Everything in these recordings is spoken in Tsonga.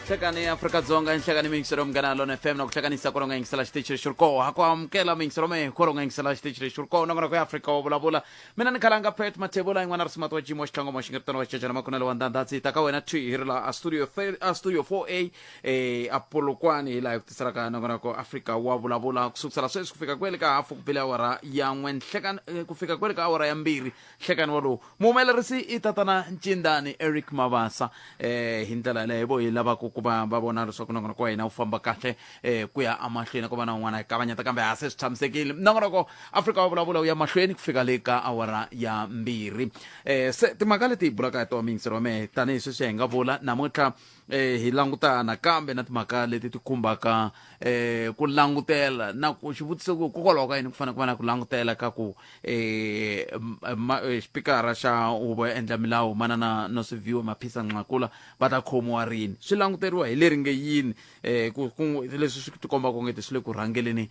Nhlekani Afrika-Dzonga, nhlekani miyingiselo Munghana Lona FM na ku hlanganisa kwalo nga yingisela xitichi lexi ri koho. Ha ku amukela miyingiselo mehe kwalo nga yingisela xitichi lexi ri koho. Nongonoko ya Afrika wa vulavula. Mina ni khalanga Pet Mathebula yin'wana risimato wa Jimo Xitlhangomo Xingeritano wa Xichechana Makunelo wa Ndandhatsi hi ta ka wena thwi hi ri laha a studio a studio 4A a Polokwane hi laha hi ku tiselaka nongonoko Afrika wa vulavula ku sukusela sweswi ku fika kwele ka hafu ku bile awara ya n'we nhlekani ku fika kwele ka awara ya mbirhi nhlekani wolowo. Muhumelerisi i tatana Ncindani Eric Mabasa. Hi ndlela yaleyo vo hi lavaka ku va va vona leswaku nongonoko wa hina wu famba kahle ku ya emahlweni ku va na un'wana hi kavanyeta kambe ha se swi tshamisekile. Nongonoko Afrika wa vulavula wu ya mahlweni ku fika le ka awara ya mbirhi. Se timhaka leti hi bulaka hi tona miyingiselo wa mehe tanihi sweswi hi nga vula namuntlha hi languta nakambe na timhaka leti ti khumbaka ku langutela na ku xivutiso ku hikokwalaho ka yini ku fanele ku va na ku langutela ka ku xipikara xa huvo ya endla milawu manana Nosiviwe Mapisa Nqakula va ta khomiwa rini swi languteriwa hi leri nge yini ku ku leswi swi tikombaka onge swi le ku rhangeleni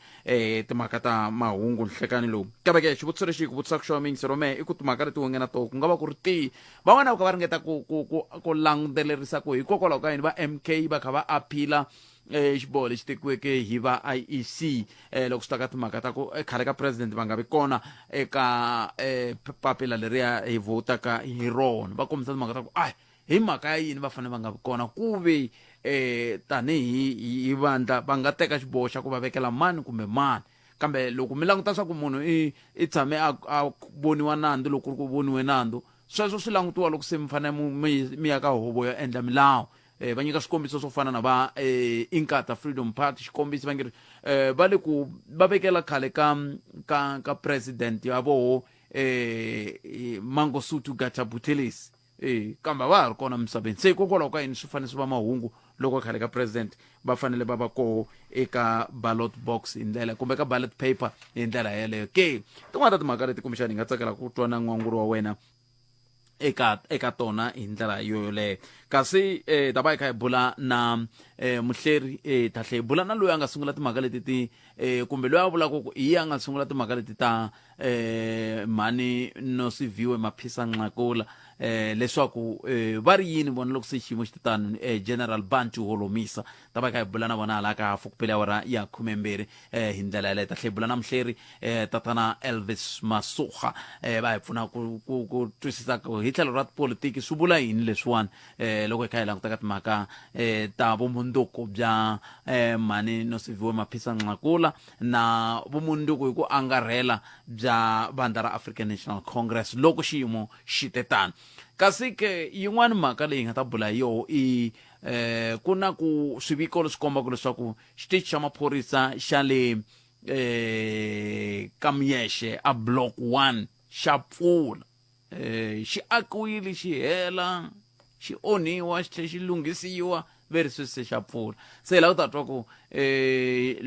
timhaka ta mahungu nhlekani lowu kambe ke xivutiso lexi hi ku vutisaka xona miyingiselo mehe i ku timhaka leti u nga na toho ku nga va ku ri tihi Van'wana va kha va ringeta ku ku ku ku langutelerisa ku hikokwalaho ka yini va MK va kha va aphila xiboho lexi tekiweke hi va IEC loko swi ta ka timhaka ta ku khale ka president va nga vi kona eka papila leriya hi vhotaka hi rona. Va kombisa timhaka ta ku a hi mhaka ya yini va fanele va nga vi kona ku ve tanihi hi vandla va nga teka xiboho xa ku va vekela mani kumbe mani. Kambe loko mi languta swa ku munhu i i tshame a a voniwa nandzu loko ku ri ku voniwe nandzu sweswo swi langutiwa loko se mi fanele mu mi mi ya ka huvo yo endla milawu. Va nyika swikombiso swo fana na va Inkatha Freedom Party xikombiso va nge ri va le ku va vekela khale ka ka ka president ya voho Mangosuthu Gacha Buthelezi kambe a va ha ri kona emisaveni se hikokwalaho ka yini swi fanele swi va mahungu loko khale ka president va fanele va va koho eka ballot box hi ndlela kumbe ka ballot paper hi ndlela yeleyo ke tin'wana ta timhaka leti kumbexana hi nga tsakela ku twa na n'wangulo wa wena eka eka tona hi ndlela yo yoleyo kasi ta va hi kha hi bula na muhleri ta tlhe hi bula na loyi a nga sungula timhaka leti ti kumbe loyi a vulaka ku hi a nga sungula timhaka leti ta mhani Nosiviwe Maphisa Nqakula leswaku va ri yini vona loko se xiyimo xi ti tano General Bantu Holomisa ta va kha hi bula na vona hala ka hafu ku pele awara ya khumembirhi hi ndlela yaleyo ta tlhe hi bula na muhleri tatana Elvis Masuga va hi pfuna ku ku ku twisisa ku hi tlhelo ra tipolitiki swi vula yini leswiwani loko hi kha hi languta ka timhaka ta vumundzuku bya mhani Nosiviwe Maphisa Nqakula na vumundzuku hi ku angarhela bya vandla ra African National Congress loko xiyimo xi te tano. Kasi ke yin'wana mhaka leyi hi nga ta bula hi yoho i ku na ku swiviko leswi kombaka leswaku xitichi xa maphorisa xa le Kamyexe a Block 1 xa pfula. Xi akiwile xi hela xi onhiwa xi tlhela xi lunghisiwa ve ri sweswi se xa pfula se hi lava ku ta twa ku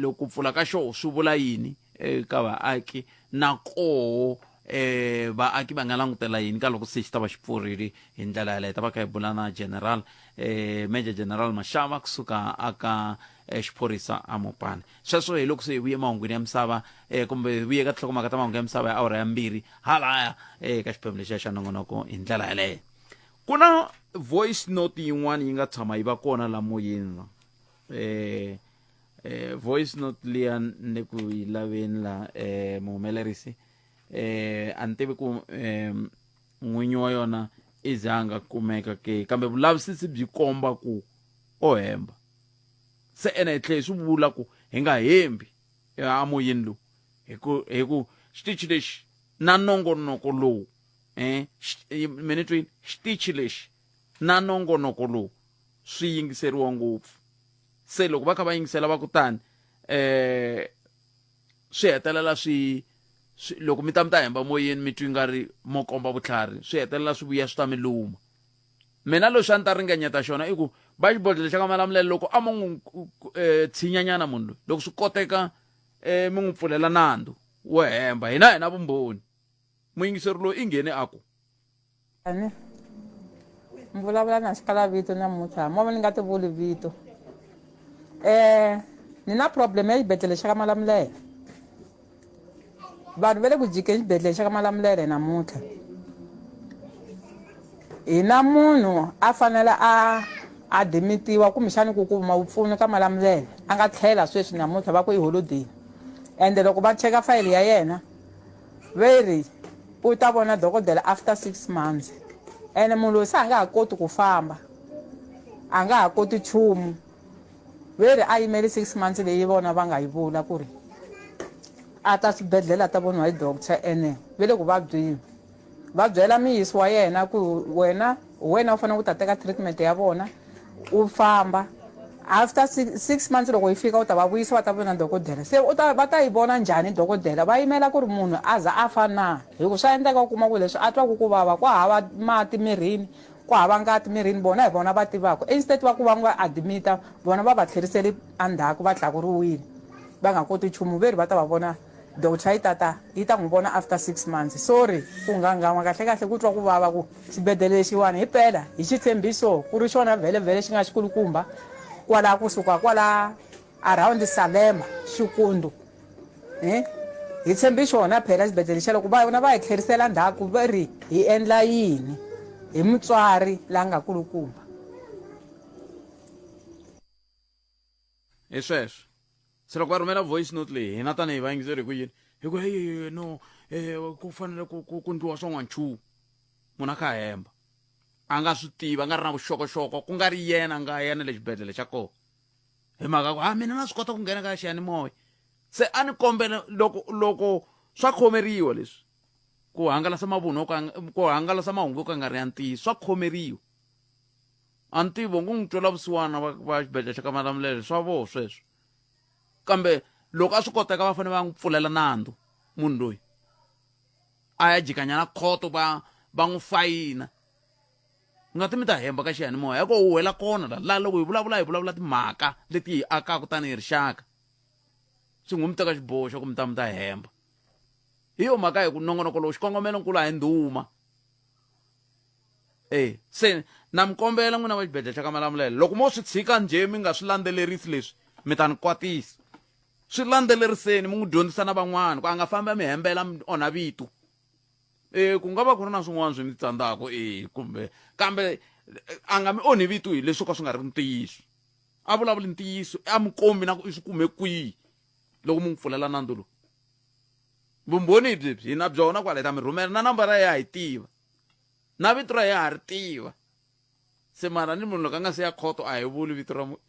loko ku pfula ka xona swi vula yini eka vaaki na koho vaaki va nga langutela yini ka loko se xi ta va xi pfurile hi ndlela yaleyo ta va kha hi bula na general major general Mashava kusuka aka xiphorisa a Mopani Sweswo hi loko se hi vuye emahungwini ya misava kumbe hi vuye ka tinhlokomhaka ta mahungu ya misava ya awara ya mbirhi halaya eka xiphemu lexiya xa nongonoko hi ndlela yaleyo. Ku na voice note yin'wana yi nga tshama yi va kona la moyeni la. Voice note liya ni ku yi laveni la muhumelerisi a ni tivi ku n'winyi wa yona i ze a nga kumeka ke kambe vulavisisi byi komba ku o hemba. Se ene hi tlhe hi swi vula ku hi nga hembi emoyeni lowu hi ku hi ku xitichi lexi na nongonoko lowu mi ni twini xitichi lexi na nongonoko lowu swi yingiseriwa ngopfu se loko va kha va yingisela va ku tani swi hetelela swi loko mi ta mi ta hemba moyeni mi twi nga ri mo komba vutlhari swi hetelela swi vuya swi ta mi luma. Mina lexi a ni ta ringanyeta xona i ku ba xibodlhele xa ka Malamulele loko a mo n'wi tshinyanyana munhu loyi loko swi koteka mi n'wi pfulela nandzu wo hemba hina hi na vumbhoni. Muyingiseri loyi i nghene a ku. Ni vulavula na xikala vito namuntlha mo va ni nga ti vuli vito ni na problem ya xibedhlele xa ka Malamulele Vanhu va le ku jikeni xibedhlele xa ka Malamulele namuntlha. Hi na munhu a fanele a Adimitiwa kumbexani ku kuma vupfuni ka Malamulele a nga tlhela sweswi namuntlha va ku i holodeni ende loko va cheka fayele ya yena ve ri u ta vona dokodela after 6 months ene munhu loyi se a nga ha koti ku famba a nga ha koti nchumu ve ri a yimeli 6 months leyi vona va nga yi vula ku ri a ta swibedhlele a ta voniwa hi doctor ene ve le ku vabyeni va byela muyisi wa yena ku wena wena u fanele ku ta teka treatment ya vona u famba after 6 months loko yi fika u ta va vuyisa va ta vona dokodela se u ta va ta yi vona njhani dokodela va yimela ku ri munhu a za a fa na hi ku swa endleka u kuma ku leswi a twaku ku vava ku hava mati mirini ku hava ngati mirini vona hi vona va tivaka instead va ku va n'wi admita vona va va tlheriseli endzhaku va tlakuriwile va nga koti nchumu ve ri va ta va vona Doctor yi ta ta yi ta n'wi vona after 6 months. Sorry ku nghanghan'wa kahle kahle ku twa ku vava ku xibedhlele lexiwani hi pela hi xitshembiso ku ri xona vhele vhele xi nga xikulukumba kwala kusuka kwala around Salema Xikundu eh hi tshembi xona phela xibedhlele xa loko va vona va hi tlherisela ndzhaku va ri hi endla yini hi mutswari la nga kulukumba. Hi sweswo se loko va rhumela voice note leyi hina tanihi vayingiseri hi ku yini hi ku heyi no ku fanele ku ku ku ndliwa swa n'wanchumu munhu a kha a hemba a nga swi tivi a nga ri na vuxokoxoko ku nga ri yena a nga ya na le xibedhlele xa kona hi mhaka ku a mina na swi kota ku nghena ka xiyanimoya se a ni kombela loko loko swa khomeriwa leswi ku hangalasa mavunwa ku hangalasa mahungu yo ka nga ri ya ntiyiso swa khomeriwa A ni tivi ngo n'wi twela vusiwana va va xibedhlele xa ka Malamulele swa voho sweswo kambe loko a swi koteka va fanele va n'wi pfulela nandzu munhu loyi a ya jikanyana khoto va va n'wi fayina nga ti mi ta hemba ka xiyanimoya ya ko u wela kona la la loko hi vulavula hi vulavula timhaka leti hi akaka tanihi rixaka swi n'wi mi teka xiboho xa ku mi ta mi ta hemba hi yo mhaka hi ku nongonoko lowu xikongomelonkulu a hi ndhuma E se na mi kombela n'wina va xibedhlele xa ka Malamulele loko mo swi tshika njhe mi nga swi landzelerisi leswi mi ta ni kwatisa swi landzeleriseni mi n'wi dyondzisa na van'wana ku a nga fambi a mi hembela mi onha vito e ku nga va ku ri na swin'wana swi mi tsandzaka e kumbe kambe a nga mi onhi vito hi leswo ka swi nga ri ntiyiso a vulavuli ntiyiso a mi kombi na ku i swi kume kwihi loko mi n'wi pfulela nandzu lowu vumbhoni byebyi hi na byona kwala hi ta mi rhumela na nambara ya hi tiva na vito ra ya ha ri tiva se mara ni munhu loko a nga se ya khoto a hi vuli vito ra munhu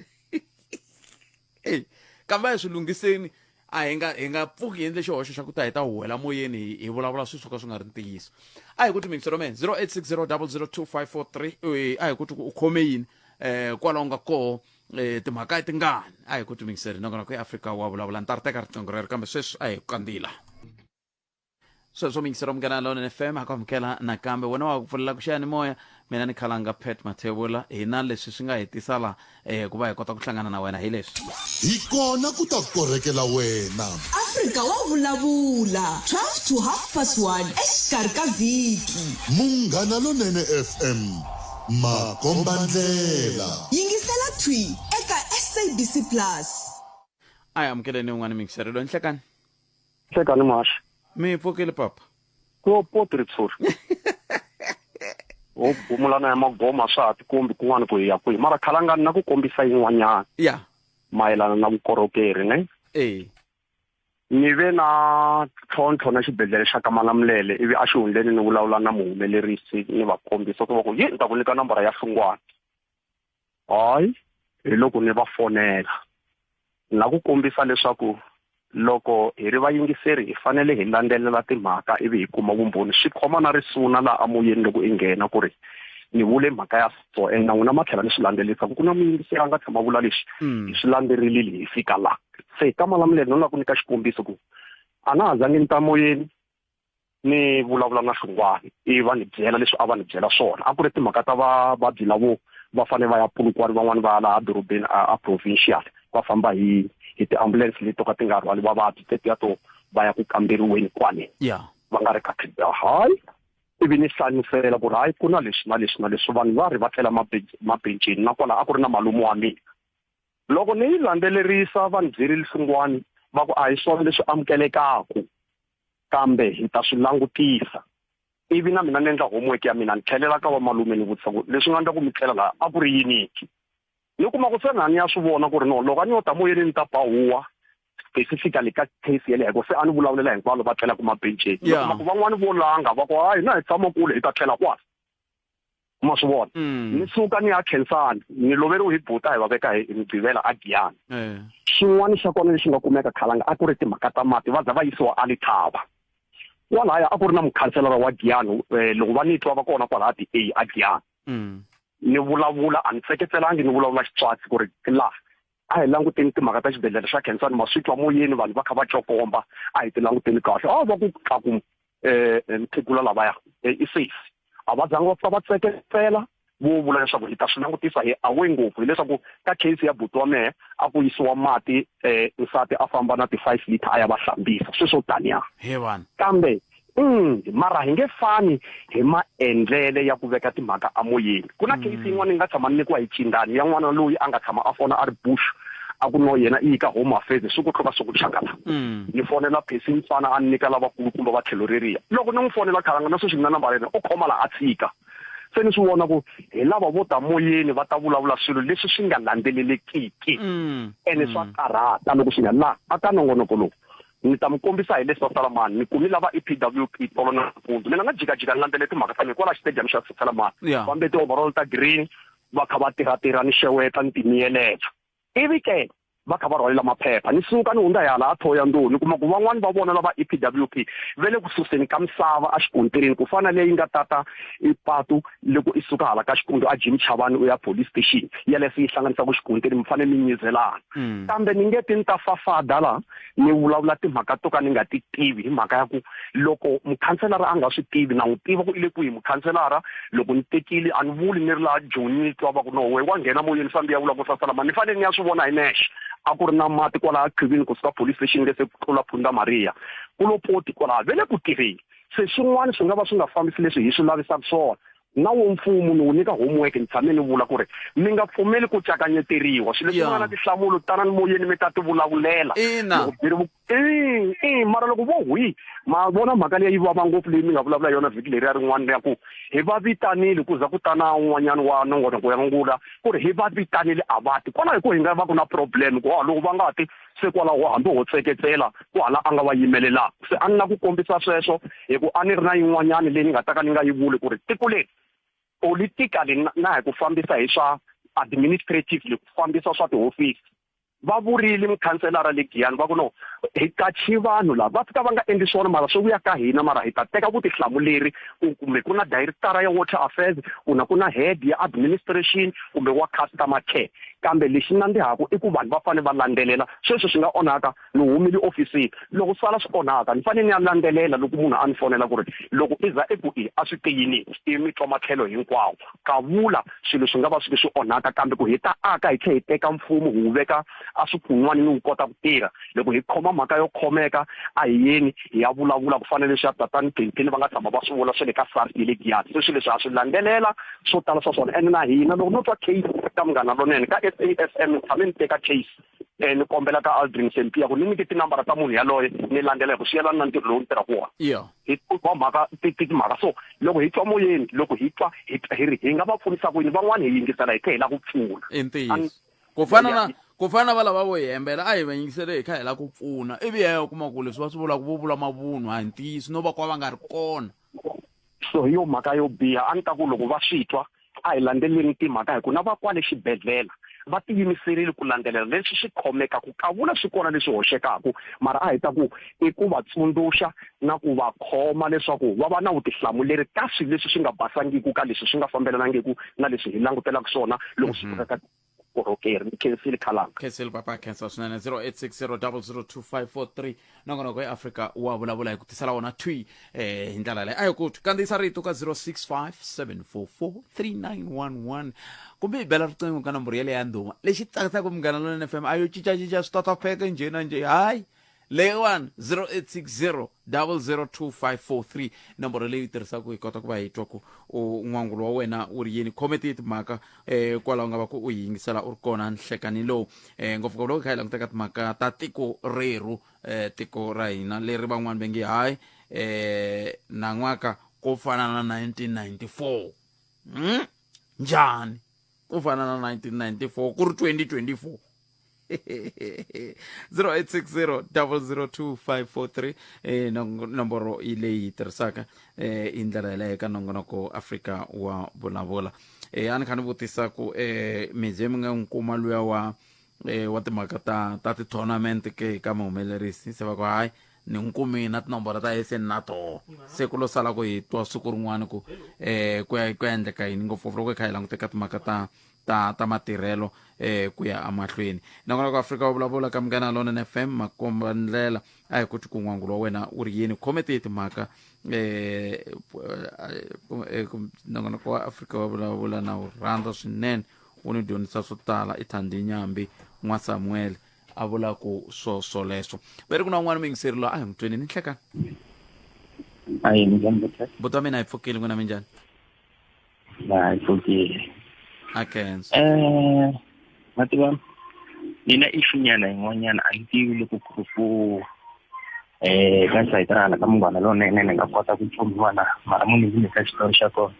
eyi kambe a hi swi lunghiseni a hi nga hi nga pfuki hi endle xihoxo xa ku ta hi ta huwela moyeni hi hi vulavula swilo swo ka swi nga ri ntiyiso a hi ku timixero me 0860002543 a hi ku u khome yini eh kwalaho nga koho eh timhaka i tingani a hi ku timingiseri nongonoko eAfrika wa vulavula ni ta ri teka riqingho rero kambe sweswi a hi ku kandzila Sweswo muyingiseri wa Munghana Lonene FM ha ku amukela nakambe wena wa ku pfulela ku xiyanimoya mina ni khalanga Pat Mathebula hina leswi swi nga hi tisa la eh, ku va hi kota ku hlangana na wena hi leswi Hi kona ku ta korhekela wena. Afrika wa vulavula, 12 to half past 1 exikarhi ka vhiki. Munghana Lonene FM, makombandlela. Yingisela thwi eka SABC Plus. A hi amukeleni un'wana muyingiseri loyi nhlekani Hlekani muhaxi. Mi pfukile papa. Ku poti ritshuri. Ho gumulana ya magoma swa ha tikombi kun'wana ku hi ya kwihi mara khalangani na ku kombisa yin'wanyana. Ya. Mayelana na vukorhokeri ne? Eh. Ni ve na tlhontlho na xibedhlele xa ka Malamulele ivi a xihundleni ni vulavula na muhumelerisi ni va kombisa ku va ku yi ni ta ku nyika nambara ya Hlungwana. Hayi, hi loko ni va fonela. Na ku kombisa leswaku loko hi ri vayingiseri hi fanele hi landzelela timhaka ivi hi kuma vumbhoni. Swi khoma na risuna laha emoyeni loko i nghena ku ri ni vule mhaka ya so and na n'wina ma tlhela ni swi landzelerisa ku ku na muyingiseri a nga tshama vula leswi hi swi landzerile hi fika la. Se ka Malamulele no lava ku nyika xikombiso ku a na ha zangi ni ta moyeni ni vulavula na Hlungwani ivi va ni byela leswi a va ni byela swona a ku ri timhaka ta vavabyi lavo va fanele va ya Polokwane van'wani va ya laha dorobeni a provincial va famba hi hi tiambulense leti to ka ti nga rhwali vavabyi tetiya to va ya ku kamberiweni kwale va nga ri ka hayi ivi ni hlamusela ku ri hayi ku na leswi na leswi na leswi vanhu va ri va tlela mabenceni na kwala a ku ri na malume wa mina loko ni yi landzelerisa va ni byerile Hlungwani va ku a hi swona leswi amukelekaku kambe hi ta swi langutisa ivi na mina ni endla homework ya mina ni tlhelela ka vamalume ni vutisa ku leswi nga endla ku mi tlela laha a ku ri yini ki Ni kuma ku se na ni ya swi vona ku ri no loko a ni yo ta moyeni ni ta ba huwa specifically ka case yeleyo ku se a ni vulavulela hinkwavo va tlelaka mabenceni. Ni kuma ku van'wani vo langa va ku hayi hina hi tshama kule hi ta tlhela kwala. Ma swi vona? Ni suka ni ya Khensani ni loveriwe hi buta hi va veka hi Mugqivela a Giyani. Xin'wana xa kona lexi nga kumeka khalanga a ku ri timhaka ta mati va za va yisiwa a Lethaba. Kwalaya a ku ri na mukhanselara wa Giyani loko va ni twa va kona kwalaya ti A a Giyani. Ni vulavula a ni tseketselangi ni vulavula xitswatsi ku ri laha a hi languteni timhaka ta xibedhlele xa Khensani ma swi twa moyeni vanhu va kha va cokomba a hi ti languteni kahle a va ku tlaku mkhegula lavaya i safe a va zanga va pfa va tseketsela vo vula leswaku hi ta swi langutisa hi awe ngopfu hileswaku ka case ya buti wa mehe a ku yisiwa mati nsati a famba na ti-5 liter a ya va hlambisa sweswo taniya kambe mara hi nge fani hi maendlele ya ku veka timhaka amoyeni. Ku na case yin'wana yi nga tshama ni nyikiwa hi Chindani ya n'wana loyi a nga tshama a fona a ri Bush a ku no yena i yi ka Home Affairs swi ku tluka swi ku chakala. Ni fonela Percy Mfana a ni nyika lavakulukumba va tlhelo reriya. Loko ni n'wi fonela khalanga na sweswi ni na nambara ya yena u khoma laha a tshika. Se ni swi vona ku hi lava vo ta moyeni va ta vulavula swilo leswi swi nga landzelelekiki ene swa karhata loko swi nga la a ka nongonoko lowu. Ni ta mi kombisa hi le Sasalamani. Ni kumi lava EPWP tolo na mpundzu. Mina na jikajika ni landzele timhaka ta mina kwala xitediyamu xa Sasalamani. Va mbete overall ta green, va kha va tirha-tirha ni xeweta ni timiyeletsa. Ivi ke va kha va rhwalela maphepha. Ni suka ni hundza hi hala a Thohoyandou ni kuma ku van'wani va vona lava EPWP va le ku suseni ka misava exikontirini ku fana leyi nga tata i patu loko i suka hala ka xikontiri a Jim Chavani u ya police station yaleyo se yi hlanganisaka xikontiri mi fanele mi nyizelana. Kambe ni nge ti ni ta fafada la ni vulavula timhaka to ka ni nga ti tivi hi mhaka ya ku loko mukhanselara a nga swi tivi na n'wi tiva ku i le kwihi mukhanselara loko ni tekile a ni vuli ni ri laha Joni ni twa va ku no we wa nghena moyeni fambi ya vula ku sasala ma ni fanele ni ya swi vona hi nexe a ku ri na mati kwalaya qhivini kusuka police station nge se ku tlula Phunda Maria ku lo poti kwalaya ve le ku tirheni se swin'wana swi nga va swi nga fambisi leswi hi swi lavisaka swona Na wo mfumo ni wu nyika homework ni tshame ni vula kuri mi nga pfumeli ku cakanyeteriwa swilo leswi nga na tinhlamulo tanani moyeni mi ta ti vulavulela Ina. Loko byi ri i i mara loko vo hwi ma vona mhaka leyi yi vava ngopfu leyi mi nga vulavula yona vhiki leriya rin'wana ya ku hi va vitanile ku za ku ta na un'wanyana wa nongonoko ya ngula ku ri hi va vitanile a va ti kwalaho hi ku hi nga va ku na problem ku loko va nga ti se kwalaho hambi ho tseketsela ku hala a nga va yimelelaka se a ni la ku kombisa sweswo hi ku a ni ri na yin'wanyana leyi ni nga ta ka ni nga yi vuli ku ri tiko leri politically na hi ku fambisa hi swa administratively ku fambisa swa tihofisi va vurile mukhanselara le Giyani va ku no hi qachi vanhu lava va fika va nga endli swona mara swi vuya ka hina mara hi ta teka vutihlamuleri ku kumbe ku na director ya water affairs kuna ku na head ya administration kumbe wa customer care Kambe lexi nandzihaka i ku vanhu va fanele va landzelela. Sweswi swi nga onhaka, ni humile ofisini. Loko swi sala swi onhaka, ni fanele ni ya landzelela loko munhu a ni fonela ku ri loko i za i ku i, a swi tiyini, i mi twa matlhelo hinkwawo. Kavula, swilo swi nga va swi swi onhaka, kambe ku hi ta aka hi tlhela hi teka mfumo hi wu veka eswikun'wana ni wu kota ku tirha. Loko hi khoma mhaka yo khomeka, a hi yeni hi ya vulavula ku fana na leswiya Tatana Gentile va nga tshama va swi vula swa le ka SARS ya le Giyani. Se swilo leswi ha swi landzelela. Swo tala swa swona ene na hina loko no twa case ka Munghana Lonene ka SAFM ni tshame ni teka case ni kombela ka Aldrin Sempia ku ni nyike tinambara ta munhu yaloye ni landzela hi ku swi yelana na ntirho lowu ni tirhaka wona. Hi twa mhaka ti ti timhaka so loko hi twa moyeni loko hi twa hi twa hi ri hi nga va pfunisa ku yini van'wani hi yingisela hi tlhe hi lava ku pfuna. I ntiyiso. Ku fana na ku fana na valava vo hi hembela a hi va yingisele hi kha hi lava ku pfuna ivi hi ya ya kuma ku leswi va swi vulaka vo vula mavunwa a hi ntiyiso no va kwa va nga ri kona. So hi yo mhaka yo biha. A ni ta ku loko va swi twa, a hi landzeleleni timhaka hi ku na va kwale xibedlhela va tiyimiserile ku landzelela leswi swi khomekaku. Kavula swi kona leswi hoxekaku, mara a hi ta ku i ku va tsundzuxa na ku va khoma leswaku va va na vutihlamuleri ka swilo leswi swi nga basangiku, ka leswi swi nga fambelanangiku na leswi hi langutelaka swona loko swi fika ka vukorhokeri. Ni khensile Khalanga. Khensile papa, khensa swinene. 0860002543 nongonoko ya Afrika wa vulavula hi ku tisela wona thwi eh, hi ndlela leyi a hi ku thwi kandziyisa rito ka 0657443911 kumbe hi bela riqingho ka nomboro yeleyo ya ndhuma lexi tsakisaka Munghana Lonene FM a yo cincacinca switatapheke njhe na njhe hayi leyiwani 0860 002543 nomboro leyi tirhisaka hi kota ku va hi twa ku u n'wangulo wa wena wu ri yini khome ti timhaka eh kwalaho nga va ku u yi yingisela u ri kona nhlekani lowu eh ngopfungopfu loko hi kha hi languta ka timhaka ta tiko rerhu eh tiko ra hina leri van'wani va nge hayi eh nan'waka ko fana na 1994 njhani? Ku fana na 1994 ku ri 2024. 0860 002 543 eh, nomboro yi leyi yi tirhisaka eh, hi ndlela yaleyo ka nongonoko Afrika wa vulavula. Eh, a ni kha ni vutisa ku eh, mi ze mi nga n'wi kuma luya wa eh, wa timhaka ta ta ti-tournament ke ka muhumelerisi se va ku hayi ni n'wi kumile na tinomboro ta ye se ni na toho se ku lo sala ku hi twa siku rin'wana ku eh ku ya ku ya endleka yini ngopfungopfu loko hi kha hi langute ka timhaka ta ta ta matirhelo eh ku ya emahlweni. Nongonoko Afrika wa vulavula ka Munghana Lonene FM makomba ndlela a hi kuti ku n'wangulo wa wena wu ri yini khome tihi timhaka eh nongonoko wa Afrika wa vulavula na wu rhandza swinene wu ni dyondzisa swo tala i Thandi Nyambi n'wa Samuel a vula ku swo swoleswo ve ri ku na un'wana muyingiseri loyi a hi n'wi tweni ni nhlekani. Ayi, minjhani Buti? Buti wa mina hi pfukile n'wina minjhani? Na hi pfukile. A khensa. Ma tiva mina issue nyana yin'wanyana a ni tivi loko ku ri ku ka sayiti ra hala ka Munghana Lonene ni nga kota ku pfuniwa na mara mo ni nyika xitori xa kona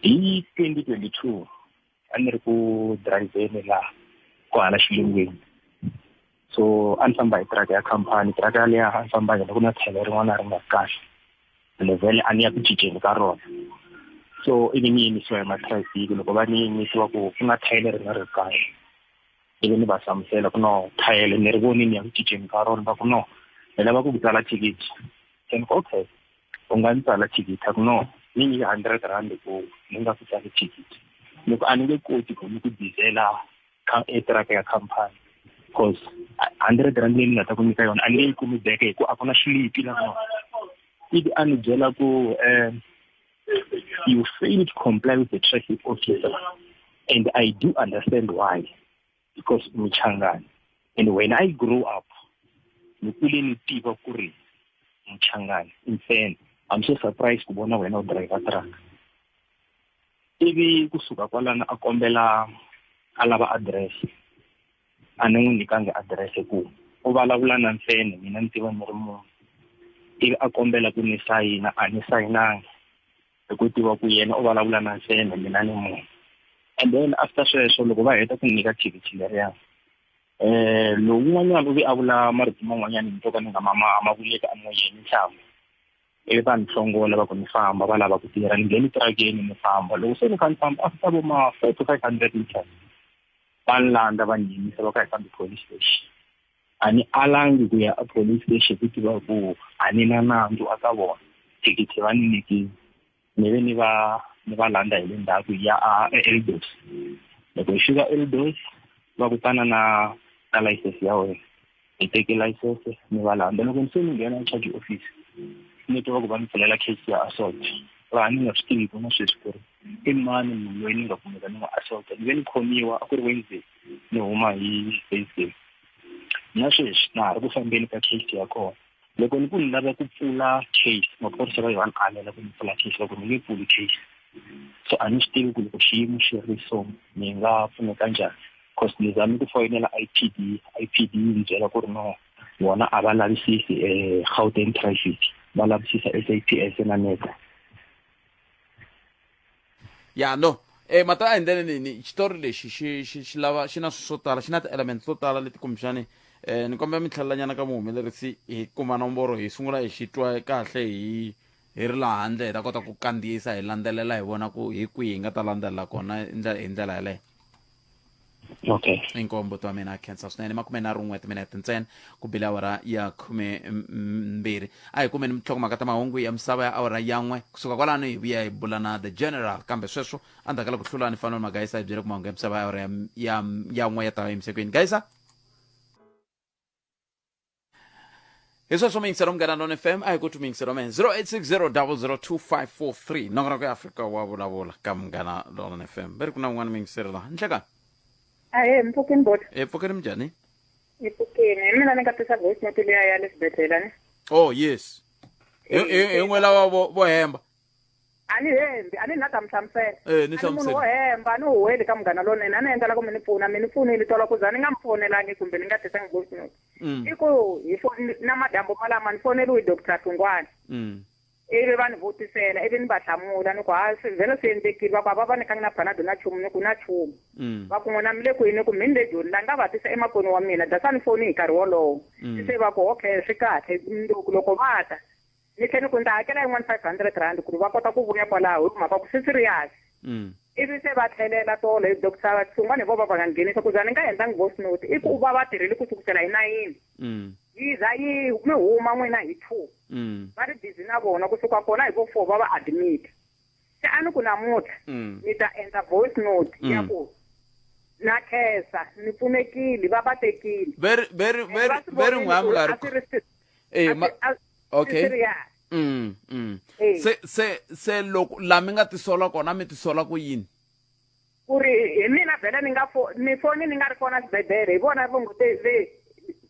hi 2022 a ni ri ku dirayivheni laha kwahala xilungwini so a ni famba hi truck ya khampani truck yaliya a ni famba hi yona ku na tlhelo rin'wana ri nga ri kahle ene vhele a ni ya ku cinceni ka rona so ivi ni yimisiwa hi matrafiki loko va ni yimisiwa ku ku na thayele ri nga ri kahle ivi ni va hlamusela ku no thayele ni ri voni ni ya ku cinceni ka rona va ku no hi lava ku ku tsala thikithi se ni ku okay u nga ni tsala thikithi a ku no ni nyike 100 rand ku ni nga ku tsali thikithi ni ku a ni nge koti ku ni ku dizela e truck ya khampani because 100 rand leyi ni nga ta ku nyika yona a ni nge yi kumi back hi ku a ku na xilipi la kona ivi a ni byela ku you fail to comply with the traffic officer and I do understand why because Muchangani and when I grew up ni kule ni tiva ku ri Muchangani i mfene I'm so surprised ku vona wena u driver truck ivi kusuka kwalano a kombela a lava address a ni n'wi nyikangi address ku u vulavula na mfene mina ni tiva ni ri munhu ivi a kombela ku ni sayina a ni sayinanga hi ku tiva ku yena u vulavula na mfene mina ni munhu and then after sweswo loko va heta ku nyika thikithi leriya lowun'wanyana u ve a vula marito man'wanyana ni to ka ni nga ma ma vuleki emoyeni nhlamu ivi va ni hlongola va ku ni famba va lava ku tirha ni ngheni tirakeni ni famba loko se ni kha ni famba after vo ma 4 to 500 meters va ni landza va ni yimisa va ku hi fambi police station a ni alangi ku ya a police station ku tiva ku a ni na nandzu a ka vona thikithi va ni nyikile ni ve ni va ni va landza hi le ndzhaku hi ya a Eldos loko hi fika Eldos va ku tana na na license ya wena hi teke license ni va landza loko ni se ni nghena charge office ni twa ku va ni pfulela case ya assault laha ni nga swi tivi ku na sweswi ku ri i mani munhu loyi ni nga kumeka ni n'wi assault ni ve ni khomiwa a ku ri Wednesday ni huma hi Thursday na sweswi na ha ri ku fambeni ka case ya kona loko ni ku ni lava ku pfula case maphorisa va yi va ni alela ku ni pfula case va ku ni nge pfuli case so a ni swi tivi ku loko xiyimo xi ri so ni nga pfuneka njhani cause ni zame ku foyinela IPD IPD yi ni byela ku ri no vona a va lavisisi Gauteng traffic va lavisisa SAPS na Metro ya no mata a hi ndlela ni ni xitori lexi xi xi xi lava xi na swilo swo tala xi na ti-elements to tala leti kumbexani ni kombela mi tlhelelanyana ka muhumelerisi hi kuma nomboro hi sungula hi xi twa kahle hi hi ri laha handle hi ta kota ku kandziyisa hi landzelela hi vona ku hi kwihi hi nga ta landzelela kona hi ndlela yaleyo. Okay. Inkomu buti wa mina a khensa swinene 31 timinete ntsena ku bile awara ya 12 a hi kumeni minhlokomhaka ta mahungu ya misava ya awara ya n'we kusuka kwalano hi vuya hi bula na the general kambe sweswo endzhaku ka loko hlulani fanele magayisa hi byele ku mahungu ya misava ya awara ya ya ya n'we ya ta yimisekweni gayisa hi sweswo muyingiselo Munghana Lona FM a hi ku muyingiselo men 0860002543 nongonoko ya Afrika wa vulavula ka Munghana Lona FM ve ri ku na un'wana muyingiseri laha nhlekani Ahee, mpfukeni bota. E pfukeni minjhani? Hi pfukeni. Hi mina ni nga tisa voice note liya ya le xibedhlele ni. Oh yes. Hi n'we lava vo hemba. A ni hembi, a ni na ta mi hlamusela. Eh, ni A ni munhu hlamusela. wo hemba, a ni huweli ka Munghana Lonene, a ni endlela ku mi ni pfuna, mi ni pfunile tolo ku za ni nga mi fonelangi kumbe ni nga tisangi voice note. I ku hi na madyambu malama ni foneliwe hi Doctor Hlungwani. Ivi va ni vutisela ivi ni va hlamula ni ku ha swi vhele swi endlekile va ku a va va nyikangi na panado na nchumu ni ku na nchumu. Va ku n'wina mi le kwini ni ku mi ni le Joni la nga va tisa emakwenu wa mina that's why ni foni hi nkarhi wolowo. Se va ku okay swi kahle mundzuku loko va ta ni tlhe ni ku ni ta hakela yin'wana 500 rand ku ri va kota ku vuya kwalaho hi mhaka ku swi serious. Ivi se va tlhelela tolo hi doctor Hlungwani hi vo va va nga nghenisa ku za ni nga endlangi voice note i ku va va tirhile ku sukusela hi nayini. Yi za yi mi huma n'wina hi 2. Va ri busy na vona kusuka kona hi vo 4 va va admit. Se a ni ku namuntlha ni ta endla voice note ya ku na khensa ni pfunekile va va tekile. Veri veri And veri va swi veri vonile n'we a mi ku nga a ri swi ri swi- eh a ma swi- a okay. swi serious. Eh. Se se se loko la mi nga tisola kona mi tisola ku yini? Ku ri hi mina vhele ni nga fo ni foni ni nga ri kona xibedhlele hi vona vo ngo te ve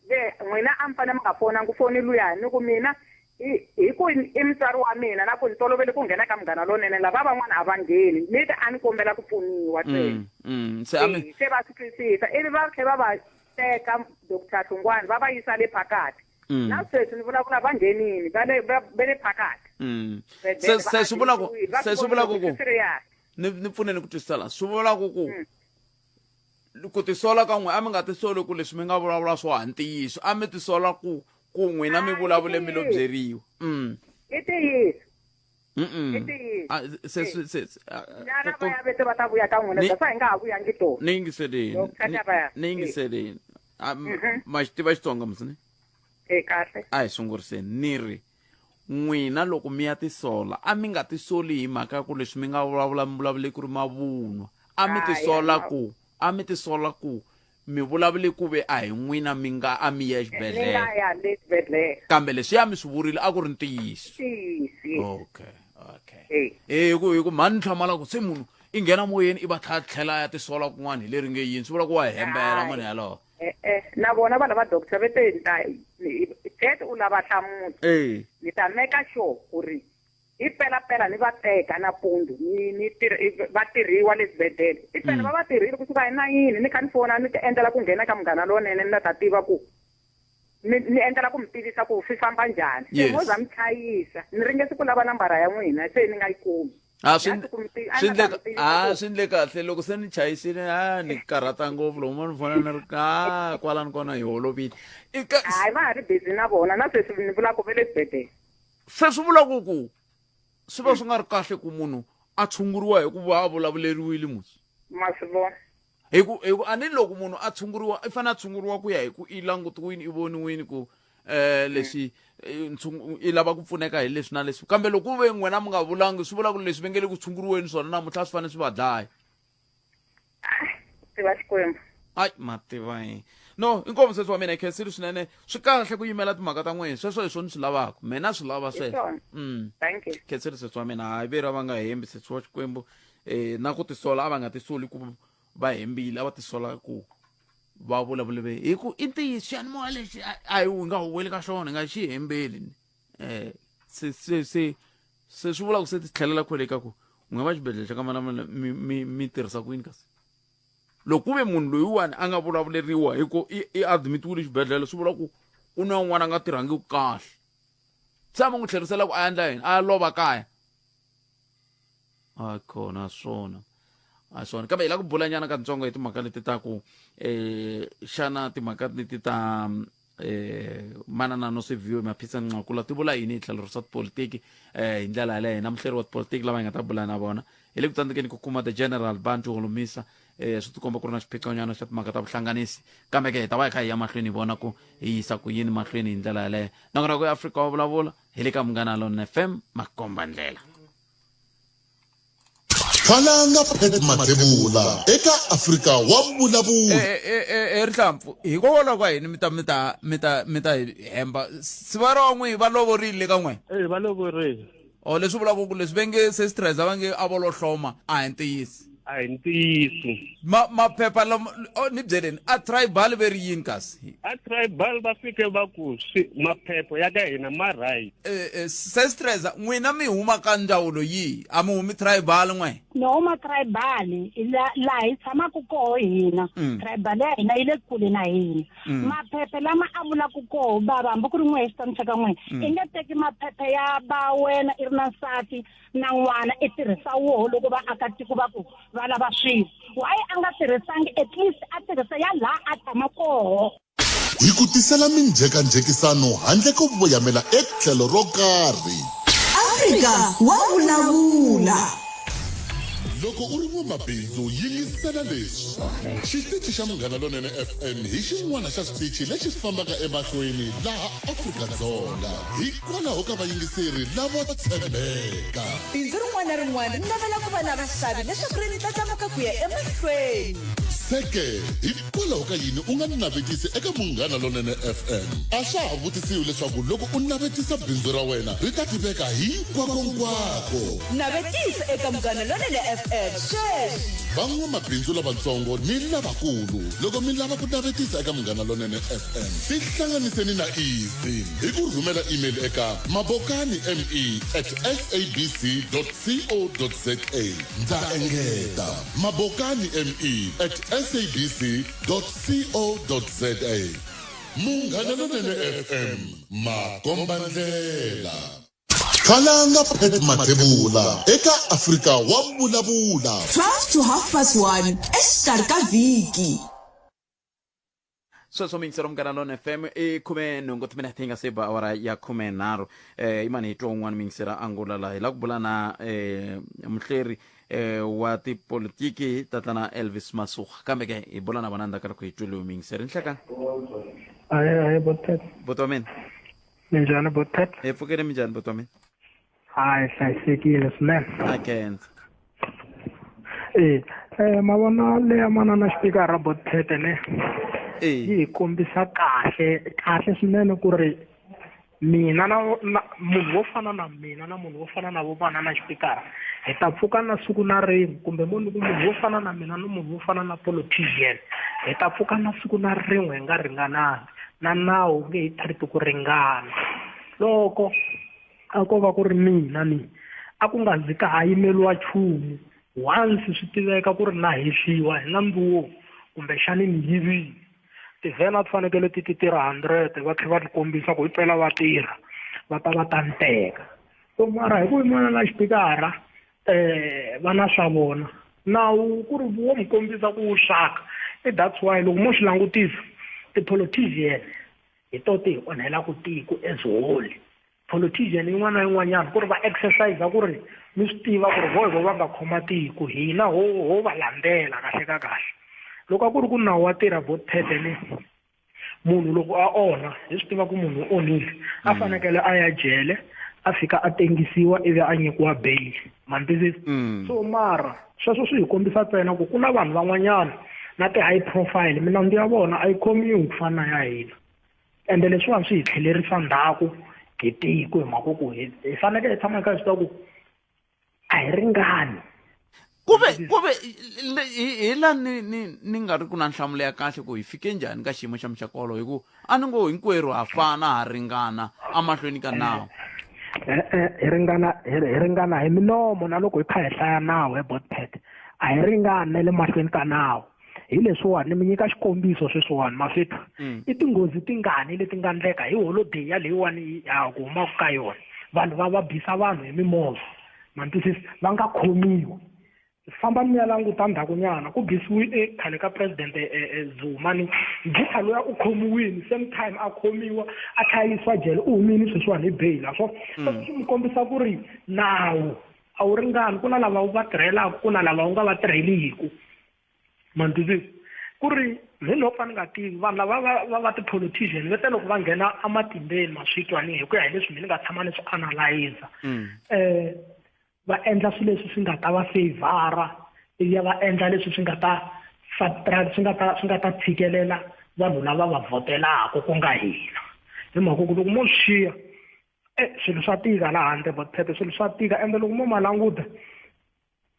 ve n'wina a mi fanele mi nga fonangi ku foni luya ni ku mina hi hi ku i mutswari wa mina na ku ni tolovele ku nghena ka Munghana Lonene lava van'wana a va ngheni ni te a ni kombela ku pfuniwa ntsena. Se a mi E se va swi twisisa ivi va tlhe va va teka Doctor Hlungwani va va yisa le phakathi na sweswi ni vulavula va nghenini va le va va le phakathi Se xibedhlele va se swi vula ku admit-iwile va se swi swi vula vonile ku ku ku swi serious. Ni ni pfuneni ku twisisa la swi vula ku ku ku tisola ka n'we a mi nga tisoli ku leswi mi nga vulavula swo ha ntiyiso a mi tisola ku ku n'wina mi Hayi, vulavule mi lo i ntiyiso. byeriwa. I ntiyiso. Mm-mm. I ntiyiso. A, se se se se- a- Na ku- lavaya vete va ta vuya ka n'wina Ni- that's why hi nga ha vuyangi tona. ni yingiseleni Loko ka ni lavaya. ni yingiseleni A, m- ma xi tiva Xitsonga msini? E kahle. A hi sunguriseni ni ri n'wina loko mi ya tisola a mi nga tisoli hi mhaka ya ku leswi mi nga vulavula mi vulavule ku ri mavunwa a mi Hayi, tisola a- ku a mi tisola ku mi vulavule ku ve a hi n'wina mi nga a mi ya Ni exibedhlele nga ya le xibedhlele. kambe leswiya mi swi vurile a ku ri ntiyiso. Ntiyiso. Okay okay. E. E hi ku hi ku mhani ni hlamala ku se munhu i nghena moyeni i va tlha tlhela a ya tisola kun'wana hi leri nge yini swi vula ku wa hembela Hayi. munhu yalowo. E-e na vona va lava doctor ve te ni ta Ted u lava nhlamulo. E. Ni ta meka sure ku ri hi pelapela ni va teka nampundzu ni ni tirh va tirhiwa le xibedhlele. I pela va va tirhile kusuka hi nayini ni kha ni fona ni ti endlela ku nghena ka Munghana Lonene ni la ta tiva ku ni ni endlela ku mi tivisa ku swi famba njhani. Se Yes. mo za mi chayisa ni ringese ku lava nambara ya n'wina se ni nga yi kumi. A swi Just ku mi ti- a swi ni la ndle ta mi tivisa a ku swi ndle kahle loko se ni chayisile a ni karhata ngopfu loko mo ni fona ni ri a kwalani kona hi holovile. I ka hayi va ha ri busy na vona na sweswi ni vula ku va le xibedhlele. Se swi vula ku ku swi va swi nga ri kahle ku munhu a tshunguriwa hi ku va a vulavuleriwile musi. Ma swi vona. Hi ku hi ku a ni loko munhu a tshunguriwa i fanele a tshunguriwa ku ya hi ku i langutiwini i voniwini ku eh leswi ntshungu i lava ku pfuneka hi leswi na leswi kambe loko ku ve n'wina mi nga vulangi swi vula ku leswi va nge le ku tshunguriweni swona namuntlha a swi fanele swi va dlaya. Tiva Xikwembu. Ai ma tiva yini no inkomu sesi wa mina hi khensile swinene swi kahle ku yimela timhaka ta n'wina sweswo hi swona swi lavaka mina swi lava Hi sweswo swona. Thank you. Khensile sesi wa mina hayi ve ra va nga hembi sesi wa Xikwembu na ku tisola a va nga tisoli ku va hembile a va tisola ku va vulavule ve hi ku i ntiyiso xiyanimoya lexi a hi nga huweli ka xona hi nga xi hembeli se se se se swi vula ku se ti tlhelela kwele ka ku n'we va xibedhlele xa ka Malamulele mi mi mi tirhisa ku yini kasi loko ku ve munhu loyiwani a nga vulavuleriwa hi ku i i admitiwile xibedhlele swi vula ku ku na un'wana a nga tirhangi kahle se a va n'wi tlherisela ku a endla yini a ya lova kaya a kona swona a swona kambe hi lava ku bulanyana katsongo hi timhaka leti ta ku xana timhaka leti ta manana Nosiviwe Maphisa Nqakula ti vula yini hi tlhelo ra swa tipolitiki hi ndlela yaleyo na muhleri wa tipolitiki lava hi nga ta bula na vona hi le ku tsandzekeni ku kuma the general Bantu Holomisa swi tikomba ku ri na xiphiqonyana xa timhaka ta vuhlanganisi kambe ke hi ta va hi kha hi ya mahlweni hi vona ku hi yisa ku yini mahlweni hi ndlela yaleyo nakona ku Afrika wa vulavula hi le ka Munghana Lonene FM makomba ndlela. Khalanga Pat Mathebula eka Afrika wa Vulavula. E rihlampfu hikokwalaho ka yini mi ta mi ta mi ta mi ta hi hemba siva ra n'wi va lovorile ka n'we e va lovorile o leswi vulaka ku leswi va nge se stress va nge a vo lo hloma a hi ntiyiso. A hi ntiyiso. Ma maphepha lama oh, ni byeleni a tribal ve ri yini kasi? A tribal va fike va ku swi maphepha ya ka hina ma right. Eh, eh, Sestreza n'wina mi huma ka ndzawulo yihi? A mi humi tribal n'we? Ni huma tribal la laha hi tshamaka koho hina. Tribal ya hina yi le kule na hina. Maphepha lama a vulaka koho bava hambi ku ri n'we hi xitani xa ka n'wina. I nge teki maphepha ya ba wena i ri na nsati na n'wana i tirhisa woho loko vaakatiko va ku va lava swilo why a nga tirhisangi at least a tirhisa ya laha a tshama koho. Hi ku tisela minjhekanjhekisano handle ko voyamela etlhelo ro karhi. Afrika wa vulavula. Loko u ri n'wamabindzu yingisela leswi. Xitichi xa Munghana Lonene FM hi xin'wana xa switichi lexi fambaka emahlweni laha Afrika-Dzonga hikwalaho ka vayingiseri lavo tshembeka. Bindzu rin'wana na rin'wana ri navela ku va na vaxavi leswaku ri ndlandlamuka ku ya emahlweni. Se ke, hikwalaho ka yini u nga navetisi eka Munghana Lonene FM? A swa ha vutisiwi leswaku loko u navetisa bindzu ra wena ri ta tiveka hinkwakonkwako. Navetisa eka Munghana Lonene FM sweswi! Van'wamabindzu lavatsongo ni lavakulu, loko mi lava ku navetisa eka Munghana Lonene FM, tihlanganiseni na Easy hi ku rhumela email eka mabokanime at sabc co za. Ndza engeta, mabokanime at sabc co za. Munghana Lonene FM, makombandlela. Khalanga Pat Mathebula eka Afrika wa Vulavula. 12 to half past 1 exikarhi ka vhiki. Sweswo miyingiselo Munghana Lone FM i 18 timinete yi nga se ba awara ya 13. Imani hi twa un'wana miyingisela angula laha hi lava ku bula na muhleri wa tipolitiki tatana Elvis Masuga kambe ke hi bula na vona ndzhaku ka loko hi twile miyingiseri nhlekani. Ahe ahe botet. Buti wa mina. Minjhani botet? Hi pfukile minjhani buti wa mina? Hayi hlayisekile swinene. A khensa. E ma vona leya manana xipikara botet ne. Yi hi kombisa kahle kahle swinene ku ri mina na munhu wo fana na mina na munhu wo fana na vo manana xipikara hi ta pfuka na siku na rin'we kumbe mo ni ku munhu wo fana na mina na munhu wo fana na politician hi ta pfuka na siku na rin'we hi nga ringanangi na nawu wu nge hi treat ku ringana loko a ko va ku ri mina ni a ku nga zi ka ha yimeliwa nchumu once swi tiveka ku ri na hehliwa hi nandzu wo kumbexani ni yivile tivhene a ti fanekele ti ti tirha 100 va tlhela va ti kombisa ku himpela va tirha va ta va ta ni teka so mara hi ku yimana na xipikara va na swa vona nawu ku ri wo mi kombisa ku wu xaka i that's why loko mo swi langutisa ti-politician hi to ti hi onhelaka tiko as whole politician yin'wana na yin'wanyana ku ri va exercise ku ri mi swi tiva ku ri vo hi vo va nga khoma tiko hina ho ho va landzela kahle ka kahle loko a ku ri ku nawu wa tirha botete ni munhu loko a onha hi swi tiva ku munhu u onhile a fanekele a ya jele a fika a tengisiwa ivi a nyikiwa bail ma ni twisisa so mara sweswo swi hi kombisa ntsena ku ku na vanhu van'wanyana na ti-high profile milandzu ya vona a yi khomiwi ku fana na ya hina ende leswiwani swi hi tlhelerisa ndzhaku hi tiko hi mhaka ku hi hi fanekele hi tshama hi kha hi swi tiva ku a hi ringani kuve kuve hi la ni ni ni nga ri ku na nhlamulo ya kahle ku hi fike njhani ka xiyimo xa muxaka wolowo hi ku a ni ngo hinkwerhu ha fana ha ringana emahlweni ka nawu hi ringana hi ringana hi milomo na loko hi kha hi hlaya nawu hi botpet a hi ringani na le mahlweni ka nawu hi leswiwani ni mi nyika xikombiso sweswiwani mafethu i tinghozi tingani leti nga ndleka hi holodeyi ya leyiwani ya ku humaka ka yona vanhu va va bisa vanhu hi mimovha ma ni twisisa va nga khomiwi famba mi ya languta ndzhakunyana ku bisiwi e khale ka president Zuma ni Githa luya u khomiwile same time a khomiwa a tlhela a yisiwa jele u humile sweswiwani hi bail a swo swi mi kombisa ku ri nawu a wu ringani ku na lava wu va tirhelaka ku na lava wu nga va tirheliku ma ni twisisa ku ri me no pfa ni nga tivi vanhu lava va va va ti-politician va te loko va nghena ematimbeni ma swi twa ni hi ku ya hi leswi mi ni nga tshama ni swi analyza va endla swilo leswi swi nga ta va favor ivi va endla leswi swi nga ta subtract swi nga ta swi nga ta tshikelela vanhu lava va votelaka ku nga hina hi mhaka ku loko mo swi xiya swilo swa tika laha handle botphete swilo swa tika ende loko mo ma languta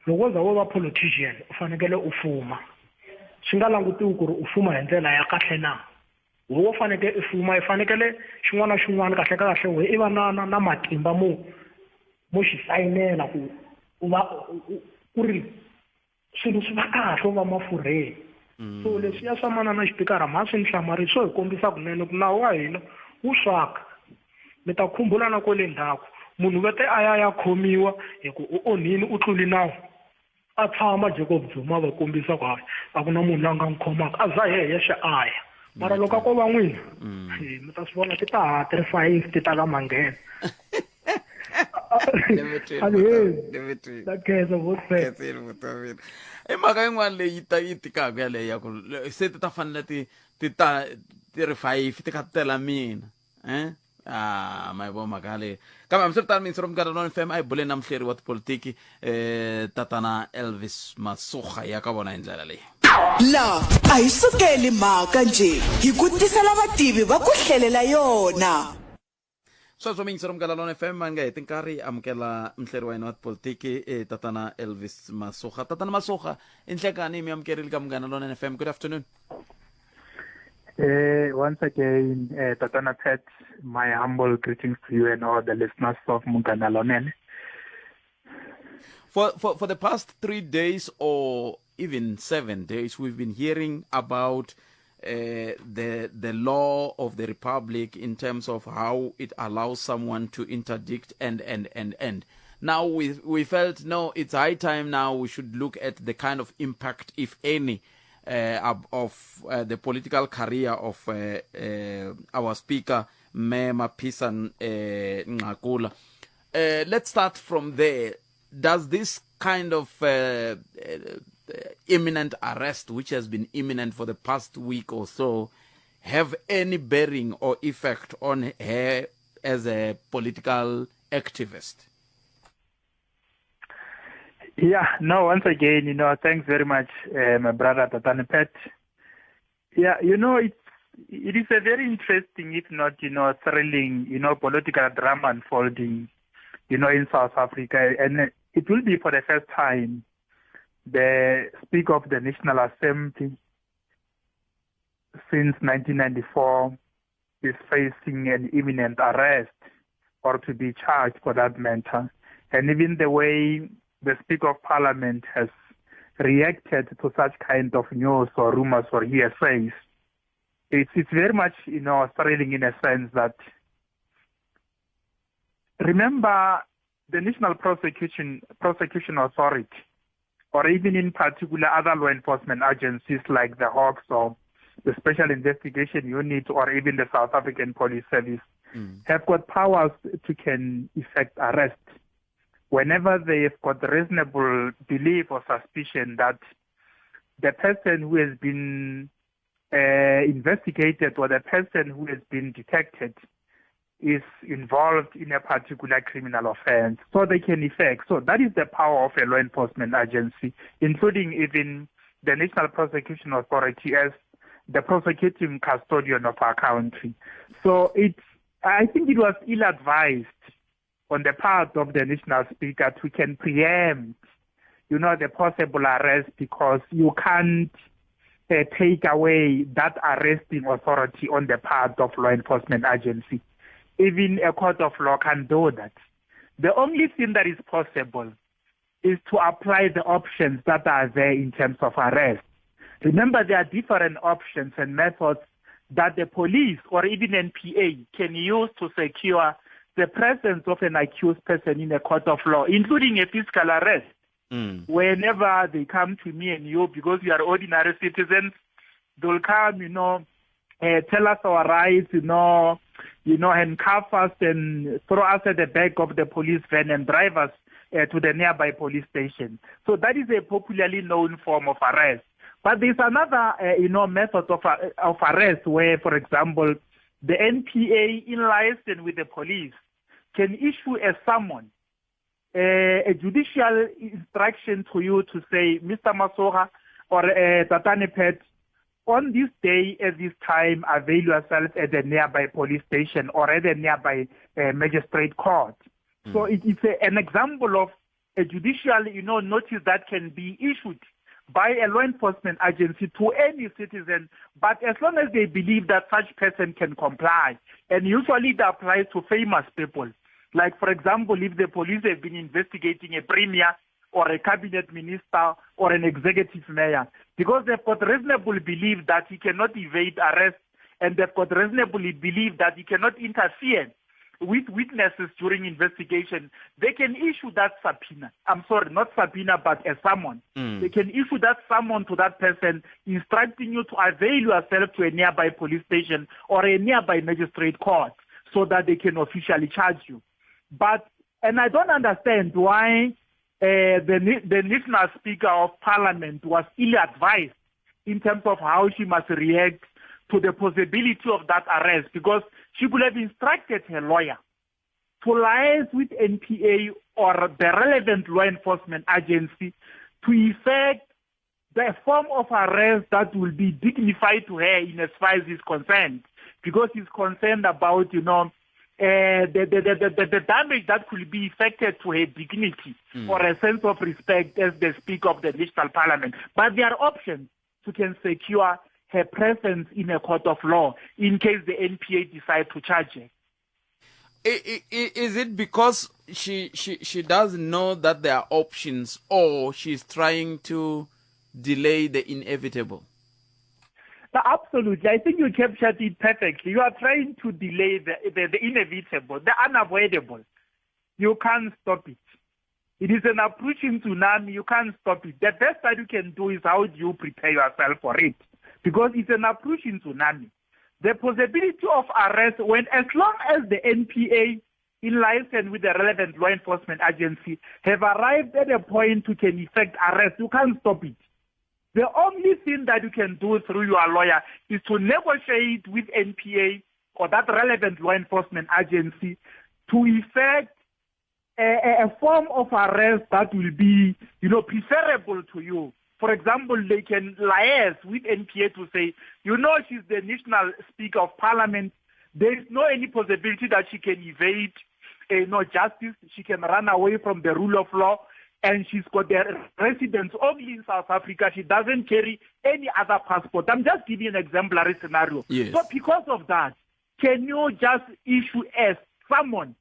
Loko wo za wo va politician u fanekele u fuma swi nga langutiwi ku ri u fuma hi ndlela ya kahle na we wo fanekele i fuma i fanekele xin'wana na xin'wana kahle kahle we i va na na na matimba mo mo xi sayinela ku u va ku ri swilo swi va kahle u va mafurheni mm. so leswiya swa manana xipikara mha swi ni hlamarisi swo hi kombisa kunene ku nawu wa hina wu swaka mi ta khumbula na kwele ndzhaku munhu vete a ya ya khomiwa hi ku u onhini u tluli nawu a tshama Jacob Zuma va kombisa ku hayi a ku na munhu la nga n'wi khomaka a za he yexe a ya mara loko a ko va n'wina mm. mi ta swi vona ti ta ha ti ri five ti ta ka manghena i mhaka yin'wana leyi ta yi tikaka yaleyo ya ku se ti ta fanele ti ti ta ti ri five ti kha ti tela mina eh ah ma yi vona mhaka leyi kambe hambiswiritano mintsi ro munghana lona fm a yi buleni na muhleri wa tipolitiki eh tatana elvis masuga ya ka vona hi ndlela leyi La a hi sukeli mhaka njhe hi ku tisela vativi va ku hlelela yona. Sweswo miyingiseri Munghana Lona FM a nga heti nkarhi amukela muhleri wa hina wa tipolitiki eh, tatana Elvis Masuga. Tatana Masuga, i nhlekani mi amukerile ka Munghana Lona FM. Good afternoon. Once again, Tatana Pat, my humble greetings to you and all the listeners of Munghana Lonene. For the past 3 days or even 7 days, we've been hearing about the law of the republic in terms of how it allows someone to interdict and and and and. Now we felt, no, it's high time now we should look at the kind of impact, if any, of the political career of our speaker, Mme Mapisa Nqakula. Let's start from there. Does this kind of imminent arrest, which has been imminent for the past week or so, have any bearing or effect on her as a political activist? Yeah, no, once again, you know, thanks very much, my brother Tatane Pet. Yeah, you know, it is a very interesting, if not, you know, thrilling, you know, political drama unfolding, you know, in South Africa. And it will be for the first time the Speaker of the National Assembly since 1994 is facing an imminent arrest or to be charged for that matter. And even the way the Speaker of Parliament has reacted to such kind of news or rumors or hearsays, it's very much, you know, thrilling in a sense that, remember, the National Prosecution Authority, or even in particular other law enforcement agencies like the Hawks or the Special Investigation Unit or even the South African Police Service, have got powers to can effect arrest whenever they've got reasonable belief or suspicion that the person who has been investigated or the person who has been detected is involved in a particular criminal offense. So they can effect. So that is the power of a law enforcement agency, including even the National Prosecution Authority as the prosecuting custodian of our country. So I think it was ill-advised on the part of the national speaker to can preempt, you know, the possible arrest, because you can't take away that arresting authority on the part of law enforcement agency. Even a court of law can do that. The only thing that is possible is to apply the options that are there in terms of arrest. Remember, there are different options and methods that the police or even NPA can use to secure the presence of an accused person in a court of law, including a physical arrest. Whenever they come to me and you, because we are ordinary citizens, they'll come, you know, tell us our rights, you know, handcuff us and throw us at the back of the police van and drive us to the nearby police station. So that is a popularly known form of arrest. But there's another, you know, method of arrest where, for example, the NPA in liaison with the police can issue a summons, a judicial instruction to you to say, Mr. Masoga or Tatane Pet, on this day at this time, avail yourself at the nearby police station or at the nearby magistrate court. So it's an example of a judicial, you know, notice that can be issued by a law enforcement agency to any citizen, but as long as they believe that such person can comply. And usually it applies to famous people. Like, for example, if the police have been investigating a premier or a cabinet minister or an executive mayor, because they've got reasonable belief that he cannot evade arrest and they've got reasonably belief that he cannot interfere with witnesses during investigation, they can issue that subpoena. I'm sorry, not subpoena, but a summon. Mm. They can issue that summon to that person, instructing you to avail yourself to a nearby police station or a nearby magistrate court so that they can officially charge you. But, and I don't understand why uh, the, the national speaker of parliament was ill advised in terms of how she must react to the possibility of that arrest because she could have instructed her lawyer to liaise with NPA or the relevant law enforcement agency to effect the form of arrest that will be dignified to her in as far as he's concerned, because he's concerned about, you know, uh, the, the, the, the, the damage that could be effected to her dignity mm. or a sense of respect as the Speaker of the National Parliament. But there are options to can secure her presence in a court of law in case the NPA decide to charge her. Is it because she, she, she doesn't know that there are options or she's trying to delay the inevitable? No, absolutely. I think you captured it perfectly. You are trying to delay the, the, the inevitable, the unavoidable. You can't stop it. It is an approaching tsunami. You can't stop it. The best that you can do is how do you prepare yourself for it? Because it's an approaching tsunami. The possibility of arrest when as long as the NPA in liaison with the relevant law enforcement agency have arrived at a point to can effect arrest, you can't stop it. The only thing that you can do through your lawyer is to negotiate with NPA or that relevant law enforcement agency to effect a, a form of arrest that will be, you know, preferable to you. For example, they can liaise with NPA to say, you know, she's the national speaker of parliament. There is no any possibility that she can evade uh, no justice. She can run away from the rule of law. And she's got the residence only in South Africa. She doesn't carry any other passport. I'm just giving an exemplary scenario. Yes. So because of that, can you just issue a summon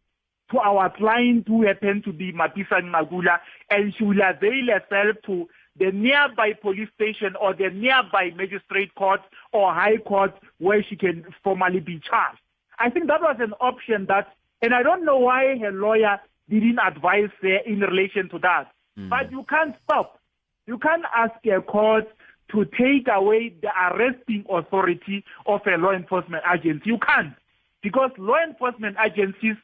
to our client who happen to be Mapisa Magula, and she will avail herself to the nearby police station or the nearby magistrate court or high court where she can formally be charged. I think that was an option that, and I don't know why her lawyer didn't advise her in relation to that. Mm. But you can't stop. You can't ask a court to take away the arresting authority of a law enforcement agency. You can't, because law enforcement agencies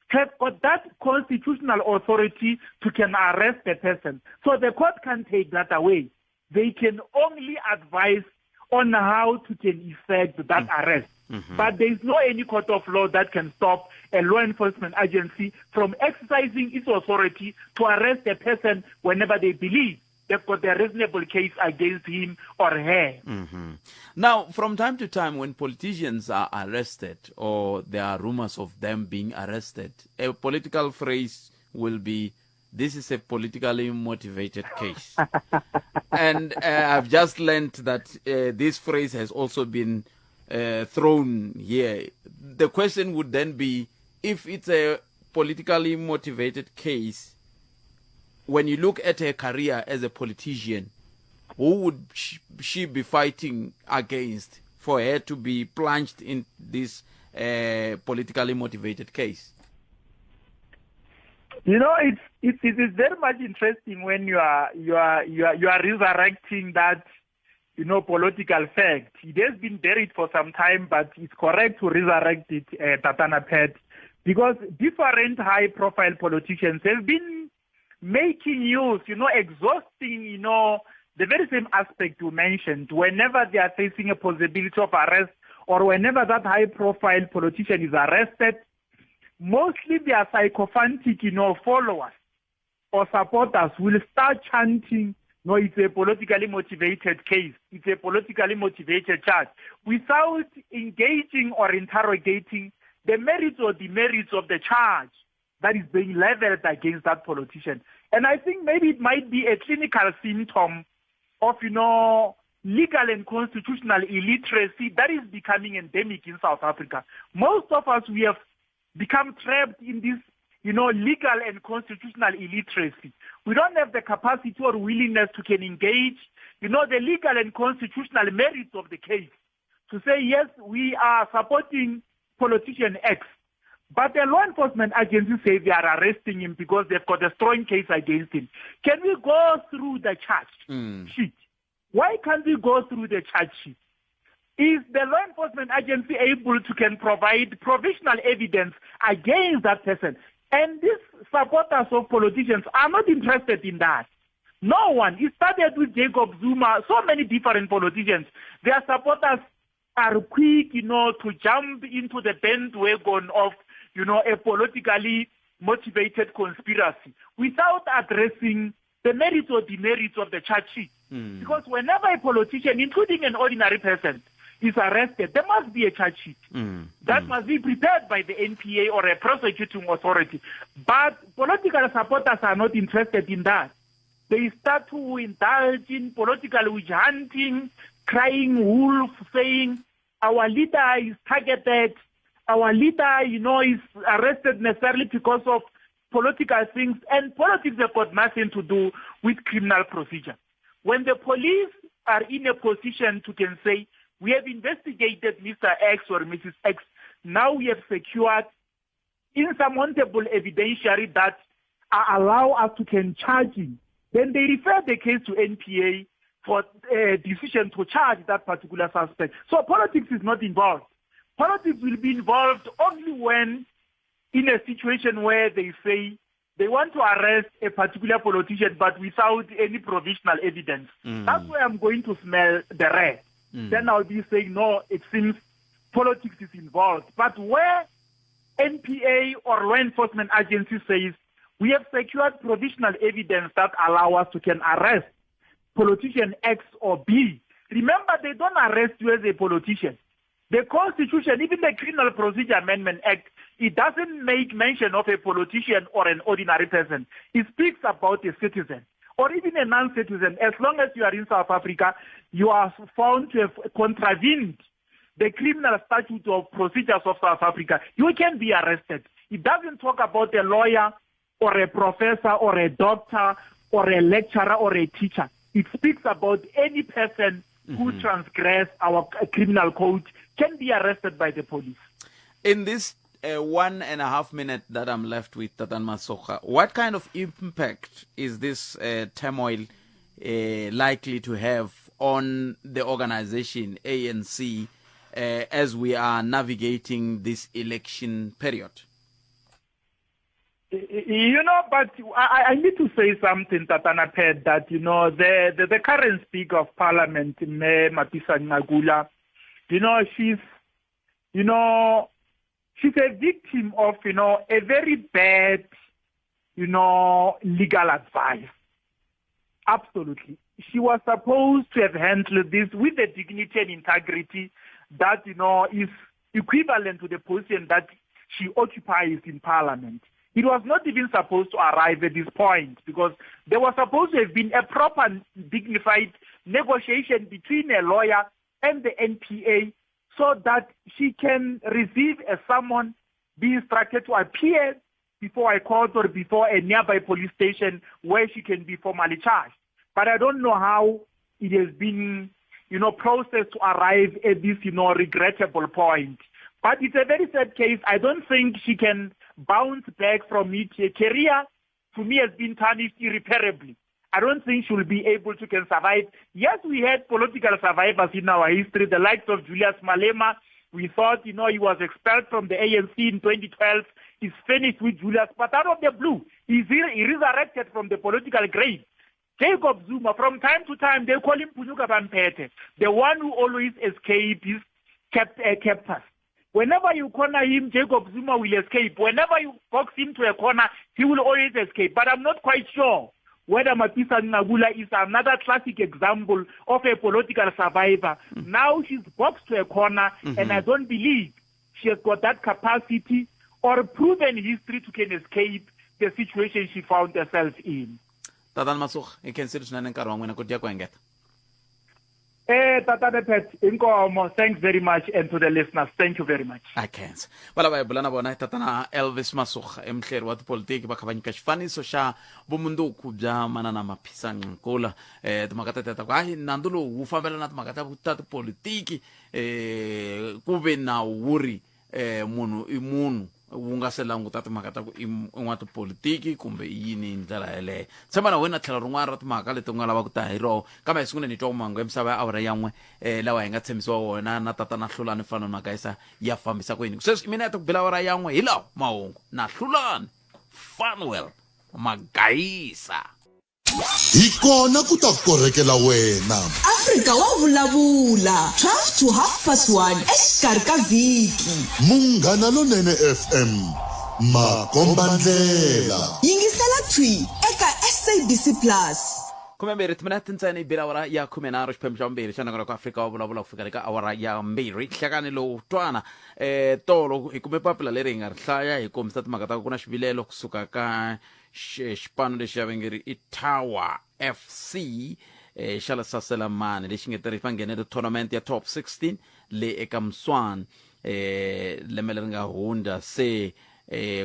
have got that constitutional authority to can arrest the person. So the court can't take that away. They can only advise on how to can effect that mm. arrest. Mm-hmm. But there is no any court of law that can stop a law enforcement agency from exercising its authority to arrest a person whenever they believe they've got a reasonable case against him or her. Mm-hmm. Now, from time to time, when politicians are arrested or there are rumors of them being arrested, a political phrase will be, this is a politically motivated case. and uh, I've just learned that uh, this phrase has also been uh, thrown here. The question would then be if it's a politically motivated case, when you look at her career as a politician, who would she be fighting against for her to be plunged in this uh, politically motivated case? You know, it's, it's it is very much interesting when you are you are you are you are resurrecting that you know political fact. It has been buried for some time, but it's correct to resurrect it, uh, Tatana Pet, because different high-profile politicians have been making use, you know, exhausting, you know, the very same aspect you mentioned. Whenever they are facing a possibility of arrest or whenever that high-profile politician is arrested, mostly their sycophantic, you know, followers or supporters will start chanting, no, it's a politically motivated case. It's a politically motivated charge, without engaging or interrogating the merits or demerits of the charge that is being leveled against that politician. And I think maybe it might be a clinical symptom of, you know, legal and constitutional illiteracy that is becoming endemic in South Africa. Most of us, we have become trapped in this, you know, legal and constitutional illiteracy. We don't have the capacity or willingness to can engage, you know, the legal and constitutional merits of the case. To say, yes, we are supporting politician X, but the law enforcement agency say they are arresting him because they've got a strong case against him. Can we go through the charge sheet? Why can't we go through the charge sheet? Is the law enforcement agency able to can provide provisional evidence against that person? And these supporters of politicians are not interested in that. No one. It started with Jacob Zuma, so many different politicians. Their supporters are quick, you know, to jump into the bandwagon of, you know, a politically motivated conspiracy without addressing the merits or demerits of the charge sheet. Because whenever a politician, including an ordinary person, is arrested, there must be a charge sheet. That must be prepared by the NPA or a prosecuting authority. But political supporters are not interested in that. They start to indulge in political witch hunting, crying wolf, saying, our leader is targeted, our leader, you know, is arrested necessarily because of political things, and politics have got nothing to do with criminal procedure. When the police are in a position to can say, we have investigated Mr. X or Mrs. X, now we have secured insurmountable evidentiary that allow us to can charge him. Then they refer the case to NPA for a decision to charge that particular suspect. So politics is not involved. Politics will be involved only when in a situation where they say they want to arrest a particular politician but without any provisional evidence. That's where I'm going to smell the rat. Then I'll be saying, no, it seems politics is involved. But where NPA or law enforcement agency says, we have secured provisional evidence that allow us to can arrest politician X or B. Remember, they don't arrest you as a politician. The Constitution, even the Criminal Procedure Amendment Act, it doesn't make mention of a politician or an ordinary person. It speaks about a citizen or even a non-citizen. As long as you are in South Africa, you are found to have contravened the criminal statute of procedures of South Africa. You can be arrested. It doesn't talk about a lawyer or a professor or a doctor or a lecturer or a teacher. It speaks about any person who transgress our criminal code can be arrested by the police. In this 1.5 minute that I'm left with, Tatan Masoga, what kind of impact is this turmoil likely to have on the organization, ANC, as we are navigating this election period? You know, but I need to say something, Tatana Pet, that, you know, the current Speaker of Parliament, Mme Mapisa-Nqakula, you know, she's a victim of, you know, a very bad, you know, legal advice. Absolutely. She was supposed to have handled this with the dignity and integrity that, you know, is equivalent to the position that she occupies in Parliament. It was not even supposed to arrive at this point because there was supposed to have been a proper, dignified negotiation between a lawyer and the NPA so that she can receive a summon, be instructed to appear before a court or before a nearby police station where she can be formally charged. But I don't know how it has been, you know, processed to arrive at this, you know, regrettable point. But it's a very sad case. I don't think she can bounce back from it. Her career, to me, has been tarnished irreparably. I don't think she will be able to can survive. Yes, we had political survivors in our history, the likes of Julius Malema. We thought, you know, he was expelled from the ANC in 2012. He's finished with Julius. But out of the blue, he resurrected from the political grave. Jacob Zuma, from time to time, they call him Punyuka Bampete, the one who always escaped his captors. Whenever you corner him, Jacob Zuma will escape. Whenever you box him to a corner, he will always escape. But I'm not quite sure whether Mapisa-Nqakula is another classic example of a political survivor. Now she's boxed to a corner, and I don't believe she has got that capacity or proven history to can escape the situation she found herself in. Tatana Masuga, hi khensile swinene nkarhi wa n'wina ku dya ku engeta. Eh, Tatana Pat, inkomo, thanks very much, and to the listeners, thank you very much. I khensa. Va lava hi bula na vona Tatana Elvis Masuga, i muhleri wa tipolitiki, va kha va nyika xifaniso xa vumundzuku bya Manana Maphisa Nqakula. Eh, timhaka ta ta ku hayi nandzu lowu wu fambelana na timhaka ta ta tipolitiki, eh, ku ve nawu wu ri eh munhu i munhu wu nga se languta timhaka ta ku i n'watipolitiki kumbe i yini hi ndlela yeleyo. Tshemba na wena tlhelo rin'wana ra timhaka leti u nga lava ku ta hi roho, kambe hi sunguleni hi twa ku mahungu ya misava ya awara ya n'we um lawa hi nga tshembisiwa wona na Tatana Hlulani Fanuel Magaisa ya fambisa ku yini. Sweswi mina ya ta ku bela awara ya n'we hi lawa mahungu na Hlulani Fanuel Magaisa. Hi kona ku ta korhekela wena. Afrika wa vulavula, 12 to half past 1 exikarhi ka vhiki. Munghana Lonene FM, makombandlela. Yingisela thwi eka SABC Plus. Khumembirhi timinete ntsena yi bile awara ya khumenharhu, xiphemu xa vumbirhi xa nongonoko Afrika wa vulavula ku fika le ka awara ya mbirhi. Nhlekani lowu twana um tolo hi kume papila leri hi nga ri hlaya hi kombisa timhaka ta ku ku na xivilelo kusuka ka Xipano lexi ya va nge ri i Tower FC xa le Saselamani lexi nge ri va nghenele tournament ya top 16 le eka Mswan lembe leri nga hundza. Se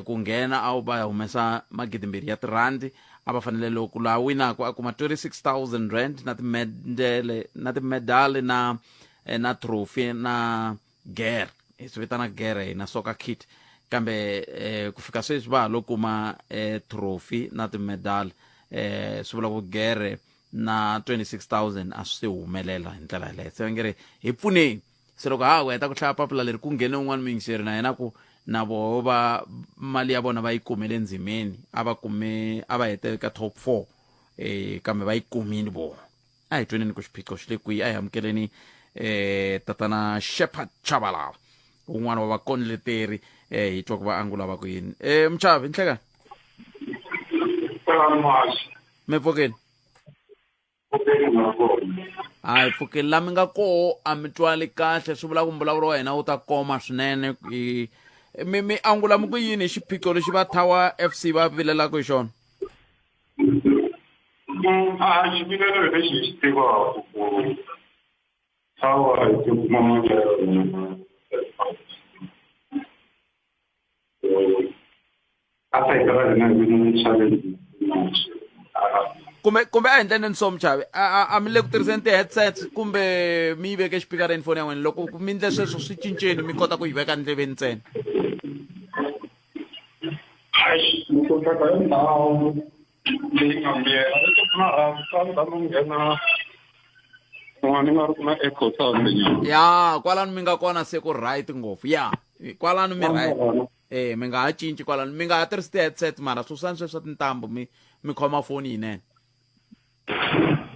ku nghena a va humesa magidimbirhi ya tirhandi, a va fanele loko la winaka a kuma 26000 rand na timedele na timedali na na trophy na gere, hi swi vitana gere hina, soccer kit. Kambe ku fika sweswi va ha lo kuma trophy na timedal, swi vula ku gere na 26000 a swi se humelela hi ndlela yaleyo. Se va nge ri hi pfuneni. Se loko ha ku heta ku hlaya papila leri, ku nghene un'wana muyingiseri na yena ku na voho va mali ya vona va yi kumele ndzimeni, a va kume a va hete ka top 4 kambe va yi kumile vona. A hi tweneni ku xiphiqo xi le kwihi. A hi amukeleni tatana Shepherd Chabalala, un'wana wa vakondleteri, hi twa ku va angula va ku yini. Muchavi nhlekani, mi pfukeni? A hi pfukeni. La mi nga koho a mi twali kahle, swi vula ku mbulavulo wa hina wu ta koma swinene. Mi mi angula mi ku yini hi xiphiqo lexi va Tower FC va vilelaka hi xona? A xivilelo lexi hi xi tivaka ku Tower yi kuma mali ya yona a sayiti ra hina hi vile ni challenge. Kumbe a hi ndleni so muchavi, a mi le ku tirhiseni ti-headsets kumbe mi yi veke xipikareni foni ya n'wina? Loko mi ndle sweswo swi cinceni, mi kota ku yi veka ndleveni ntsena. Loko nhlaka ya ndhawu leyi nga miyela loko ku na rhavi swa ndhawu nghena n'wana nga ri ku na echo sound nyana. Ya kwalano mi nga kona se ku right ngopfu, ya kwalano mi right. Mi nga ha cinci kwalano, mi nga ha tirhisi ti-headset, mara susani sweswo swa tintambu mi khoma foni yinene.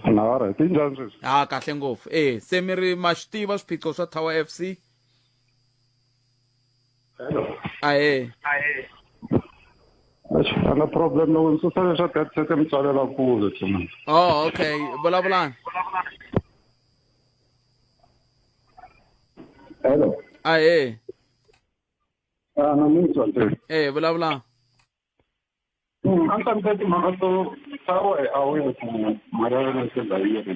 Na right, i njhani sweswi? Ha kahle ngopfu. Se mi ri ma swi tiva swiphiqo swa Tower FC? Hello. Ahee. A na problem loko ni susa leswa headset mi tswalela kule tsena. Oh, okay, vulavulani. Hello. Ahee. A na mi twa ntsena. Vulavulani. A ni hlamusela timhaka to Tower hi aware ku mali ya yona se za yi ri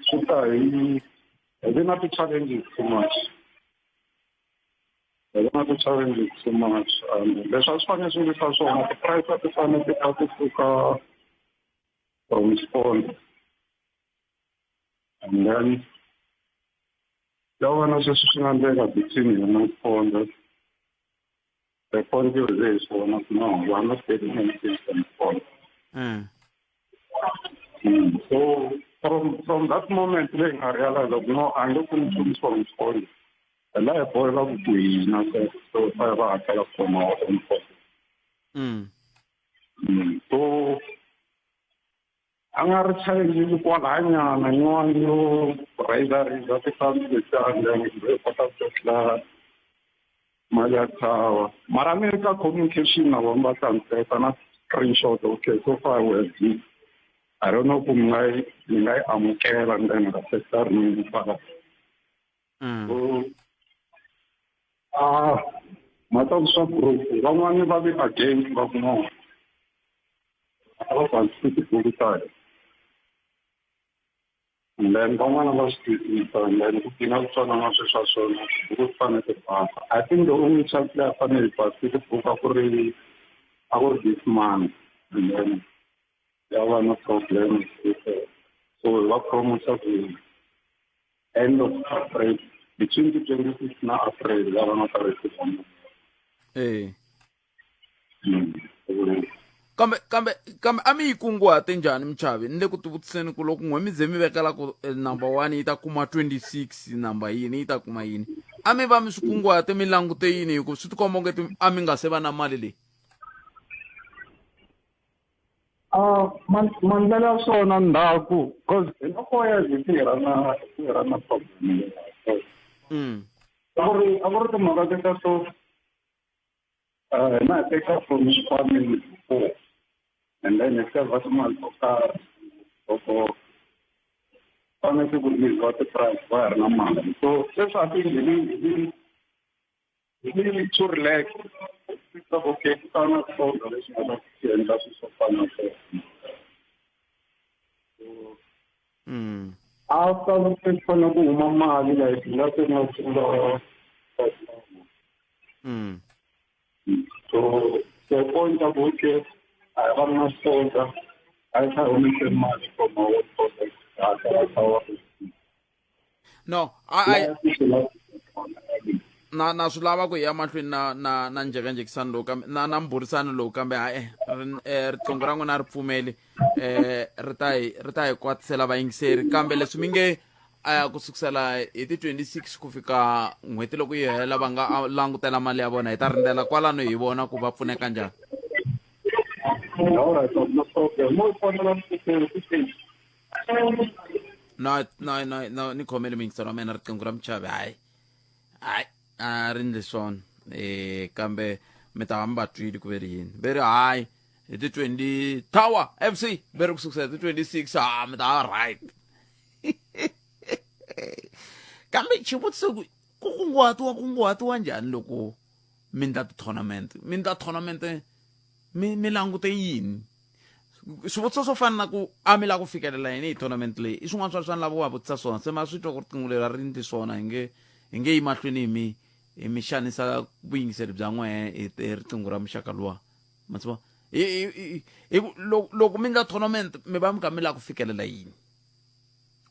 swi ta hi hi vi na ti-challenges too much, hi vi na ti-challenges too much, and leswi a swi fanele swi visa swona ti-price a ti fanele ti kha ti suka from sponsor, and then ya vona sweswi swi nga endleka between hina na sponsor, the point yo ze hi swona ku no we are not getting anything from sponsor. So from that moment leyi nga realize ku no a nge kumi nchumu from sponsor, hi laha hi boheka ku hina so fa va hakela from our own pocket. So a nga ri challenge kwalahanyana yin'wana yo raiser raiser ti-funds letiya hi kota ku setla mali ya Tower, mara ni ri ka communication na vona va hlamuseta na screenshot. Okay, so far we have this, I don't know ku mi nga yi mi nga yi amukela and then nga setla rini kwala. So Mhaka swa group van'wani va ve against va ku no a va basisi tibuku ta hina. And then van'wana va swi twisisa and then ku gcina ku twanana swi swa swona tibuku ti fanele ti basa. I think the only chance leyi a fanele hi basise tibuku a ku ri a ku ri this month and then ya va na problem so hi va promosa ku end of April between the 26 na April la va nga ta receive eh kambe kambe kambe a mi yi kunguhate njhani michavi ni le ku tivutiseni ku loko n'we mi ze mi vekela ku eh, number one yi ta kuma 26 number yini yi ta kuma yini a mi va mi swi kunguhate mi langute yini hi ku swi tikomba ongeti a mi nga se va na mali leyi Ah, mandlelo ya swona ndzhaku cause hi na four years hi tirha na hi tirha na problem leyi. A ku ri a ku ri timhaka teta to hina hi teka from xikhwameni before and then hi saver timali to karhi loko fanele ku release ti-price va ha ri na mali so sweswi I think hi hi hi to relax okay ku ta na swona leswi nga ta swi endla swilo swo fana na sweswo after loko se ku fanele ku huma mali like hi nga se nga pfula so the point of okay a hi va na sponsor a hi tlha humese mali from our sponsor our no a a na na swi lava ku ya mahlweni na na na njhekanjhekisano lowu kambe na na mbhurisano lowu kambe hayi eh, riqingho ra n'wina a ri pfumeli eh ri ta hi ri ta hi kwatisela vayingiseri kambe leswi mi nge a ku sukusela hi ti 26 ku fika n'hweti loko yi hela va nga langutela mali ya vona hi ta rindzela kwalano hi vona ku va pfuneka njhani All right, no problem. Mo fonela no no no no ni khomele muyingiseri wa mina riqingho ra muchavi hayi hayi a ri ndli swona eh kambe mi ta va mi va twile ku ve ri yini ve ri hayi hi ti 20 tower fc ve ri ku sukusela ti 26 ha mi ta va right kambe xivutiso ku ku kunguhatiwa kunguhatiwa njhani loko mi ndla ti-tournament mi ndla tournament mi mi langute yini swivutiso swo fana na ku a mi lava ku fikelela yini hi tournament leyi i swin'wana swa swa ni lava ku va vutisa swona se ma swi twa ku riqingho leri a ri ndli swona hi nge hi nge yi mahlweni hi mi hi mi xanisa vuyingiseri bya n'wehe hi hi riqingho ra muxaka luwa ma swi vona hi hi hi ku loko mi ndla tournament mi va mi kha mi lava ku fikelela yini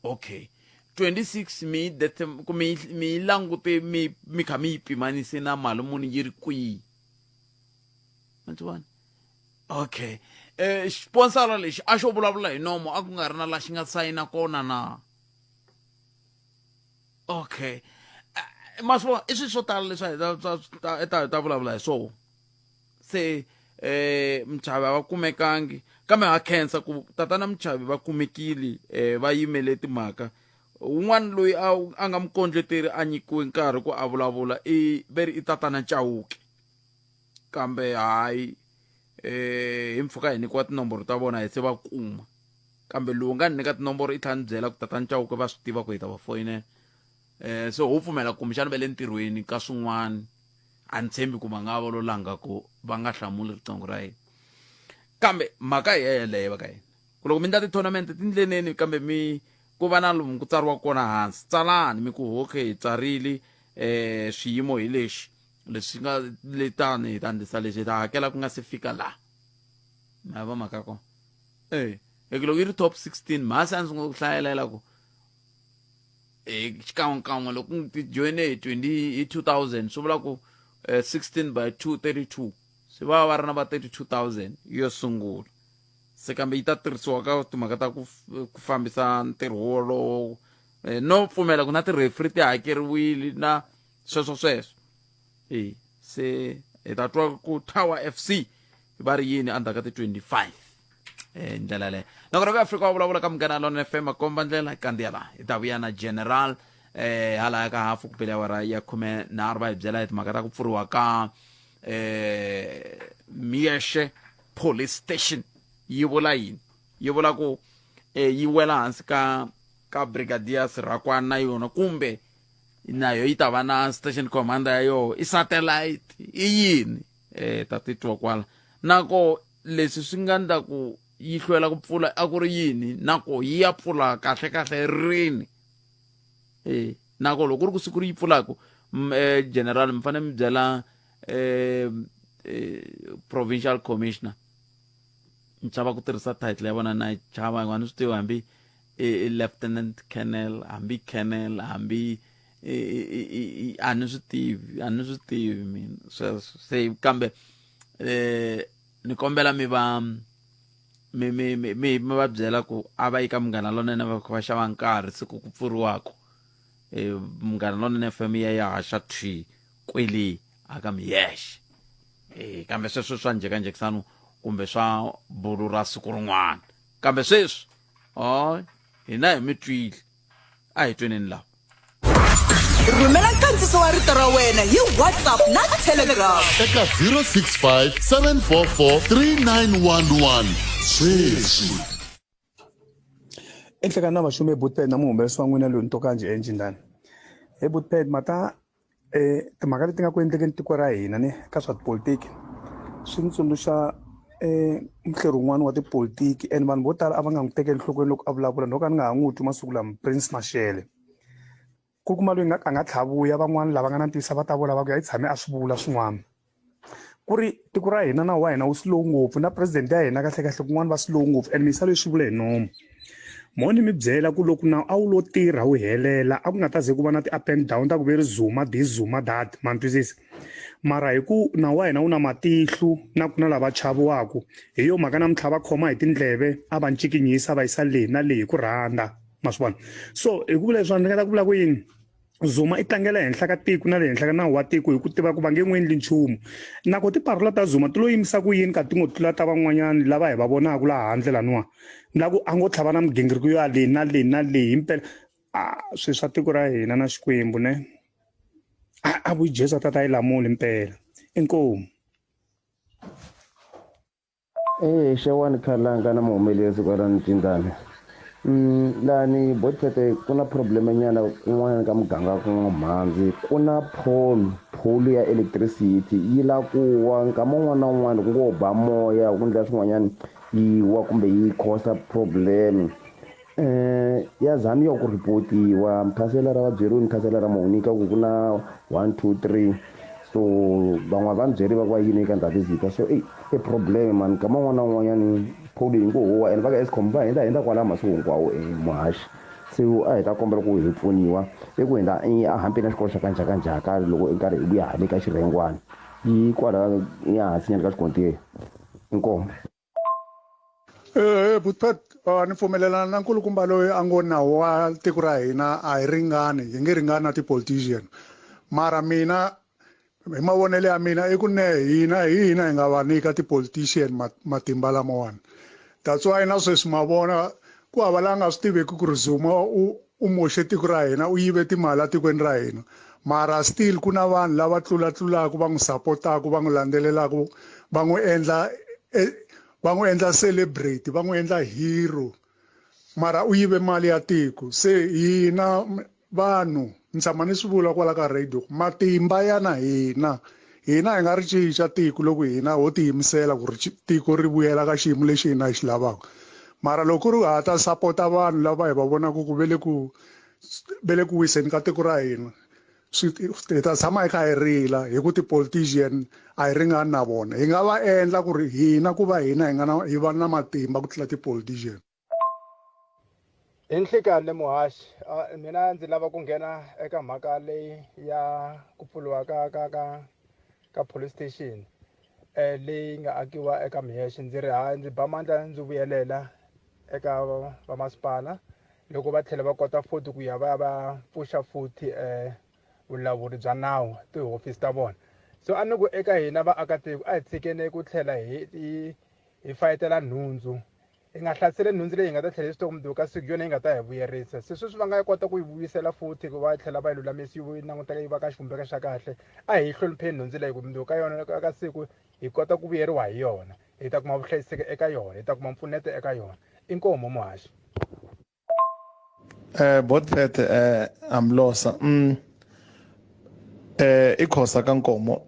okay 26 mi ku mi mi yi langute mi mi kha mi yi pimanise na mali muni yi ri kwihi ma swi vona okay eh sponsor lexi a xo vulavula hi nomo a ku nga ri na la xi nga sayina kona na okay eh, ma swi vona i swilo swo tala leswi hi ta ta ta vulavula hi swona se eh mchavi a va kumekangi kambe ha khensa ku tatana mchavi va kumekile eh va yimele timhaka un'wana loyi a a nga mukondleteri a nyikiwe nkarhi ku a vulavula i ve ri i tatana Chauke kambe hayi eh hi mpfhuka hi nyikiwa tinomboro ta vona hi se va kuma kambe lowu nga ni nyika tinomboro i tlhela ni byela ku tatana Chauke va swi tiva ku hi ta va foyinela eh so ho pfumela kumbexana va le ntirhweni ka swin'wana a ni tshembi ku va nga va lo langa ku va nga hlamuli riqingho ra yena kambe mhaka hi yeleyo va ka yena ku loko mi ndla ti-tournament tindleneni kambe mi ku va na lomu ku tsariwa kona hansi tsalani mi ku okay hi tsarile eh swiyimo hi lexi leswi nga letani hi ta ndlisa lexi hi ta hakela ku nga se fika laha ma va mhaka kona eh hi ku loko yi ri top 16 mhasi a ndzi sungula ku hlayelela ku hi xikan'wekan'we loko ti joyine hi 20 hi 2000 swi vula ku 16 by 2 32 swi va va ri na va 32000 yo sungula se kambe yi ta tirhisiwa ka timhaka ta ku ku fambisa ntirho wolowo eh, no pfumela ku na ti-referee ti hakeriwile na sweswo sweswo e se hi ta twa ku tower fc va ri yini endzhaku ka ti-25 eh ndlela leyo nakona ku afrika wa vulavula ka munghana lona fm makomba ndlela kandziya laha hi ta vuya na general eh hala ka hafu ku pele awara ya khume nharhu va hi byela hi timhaka ta ku pfuriwa ka eh miyexe police station yi vula yini yi vula ku eh, yi wela hansi ka ka brigadier Sirakwana na yona kumbe na yo yi ta va na station commander ya yoho i satellite i yini eh ta titwa kwala nako leswi swi nga ndla ku yi hlwela ku pfula a ku ri yini nako yi ya pfula kahle kahle rini eh nako loko ku ri ku siku ri yi pfulaku eh, general mi fanele mi byela eh, eh, provincial commissioner ni chava ku tirhisa title ya vona na yi chava hikuva ni swi tivi hambi i lieutenant colonel hambi colonel hambi a ni swi tivi a ni swi tivi mina sweswo se kambe eh ni kombela mi va mi mi mi mi mi va byela ku a va yi ka munghana lonene va kha va xava nkarhi siku ku pfuriwaka eh munghana lonene FM ya ya haxa thwi kwele aka miyexe eh kambe sweswo swa njhekanjhekisano kumbe swa bulu ra siku rin'wana kambe sweswi hayi hina hi mi twile a hi tweneni lava rhumela nkandziso wa rito ra wena hi whatsapp na telegram eka 065 744 3911 sweswi Enhlekani na vaxumi ebutpad na muhumelerisi wa n'wina loyi ntokanji enjindani he butpad mata um timhaka leti nga ku endlekeni tiko ra hina ni ka swa tipolitiki swi ni tsundzuxa um muhleri wun'wana wa tipolitiki and vanhu vo tala a va nga n'wi tekeli enhlokweni loko a vulavula no ka ni nga ha n'wi twi masiku lama prince mashele ku kuma loyi nga a nga tlhavuya van'wana lava nga na ntiyisa va ta vula va ku ya yi tshame a swi vula swin'wana ku ri tiko ra hina nawu wa hina wu slow ngopfu na president ya hina kahlekahle kun'wana va slow ngopfu and misava leyi swi vula hi nomu mo ni mi byela ku loko nawu a wu lo tirha wu helela a ku nga ta ze ku va na ti-up and down ta ku ve ri zuma this zuma that ma ni twisisa mara hi ku nawu wa hina wu na matihlu na ku na lava chaviwaku hi yo mhaka namuntlha va khoma hi tindleve a va ncikinyisa va yisa leyi na leyi hi ku rhandza ma swi vona so hi ku vula leswiwani ni nga ta ku vula ku yini Zuma i tlangela henhla ka tiko na le henhla ka nawu wa tiko hi ku tiva ku va nge n'wi endli nchumu na ku tiparula ta Zuma ti lo yimisa ku yini ka ti ngo tlula ta van'wanyana lava hi va vonaka laha handle laniwa la ku a ngo tlhava na migingiriko yo ya leyi na leyi na leyi himpela a swi swa tiko ra hina na Xikwembu ne a vuyi Jesu a ta ta yi lamula impela inkomu. Eya xewani khalanga na muhumelerisi kwalano Tindani lani Botpete ku na problem nyana kun'wana ka muganga ku nga mhandzi ku na pole pole ya electricity yi la ku wa nkama wun'wana na wun'wana ku ngo ba moya ku ndlela swin'wanyana yi wa kumbe yi cause problem ya zamiwa ku ripotiwa mukhanselara va byeriwini mukhanselara Monica ku ku na 1 2 3 so van'wana va ni byeri va ku va yime eka ndhavezita so eyi i problem mani nkama wun'wana na wun'wanyani phone yi ngo huwa and va ka Eskom va hindza hindza kwalaya masiku hinkwawo muhaxi se a hi ta kombela ku hi pfuniwa i ku hindza a hambeni na xikolo xa ka njhakanjhaka loko i karhi hi vuya hale ka xirhengwana yi kwala ya hansi nyana ka xikontiri inkomu. Eh, Butpet, ni pfumelelana na nkulukumba loyi a ngo nawu wa tiko ra hina a hi ringani hi nge ringani na ti-politician mara mina hi mavonelo ya mina i ku ne hina hi hina hi nga va nyika ti-politician matimba lamawani that's why na sweswi ma vona ku hava la nga swi tiveki ku ri Zuma u u moxe tiko ra hina u yive timali etikweni ra hina mara still ku na vanhu lava tlulatlulaka va n'wi sapotaka va n'wi landzelelaka va n'wi endla e, va n'wi endla celebrate va n'wi endla hero mara u yive mali ya tiko se hina vanhu ni tshama ni swi vula kwala ka radio matimba ya na hina hina hi nga ri cinca tiko loko hina ho tiyimisela ku ri tiko ri vuyela ka xiyimo lexi hina hi xi lavaka mara loko ku ri ha ta sapota vanhu lava hi va vonaka ku ve le ku ve le ku wiseni ka tiko ra hina swi hi ta tshama hi kha hi rila hi ku ti-politician a hi ringani na vona hi nga va endla ku ri hina ku va hina hi nga na hi va na matimba ku tlula ti-politician Hi nhlikani muhaxi mina ndzi lava ku nghena eka mhaka leyi ya ku pfuriwa ka ka ka ka police station leyi nga akiwa eka Mhexe ndzi ri hayi ndzi ba mandla ndzi vuyelela eka vamasipala loko va tlhela va kota futhi ku ya va ya va pfuxa futhi vulawuri bya nawu tihofisi ta vona so a ni ku eka hina vaakatiko a hi tshikeni ku tlhela hi hi hi fayetela nhundzu hi nga hlaseli nhundzu leyi hi nga ta tlhela hi swi tiva ku mundzuku ka siku yona yi nga ta hi vuyerisa se sweswi va nga kota ku yi vuyisela futhi ku va tlhela va yi lulamisa yi languteka yi va ka xivumbeko xa kahle a hi hlonipheni nhundzu leyi ku mundzuku ka yona ka siku hi kota ku vuyeriwa hi yona hi ta kuma vuhlayiseki eka yona hi ta kuma mpfuneto eka yona inkomu muhaxi Botpet Amlosa. Eh i Khosa ka Nkomo.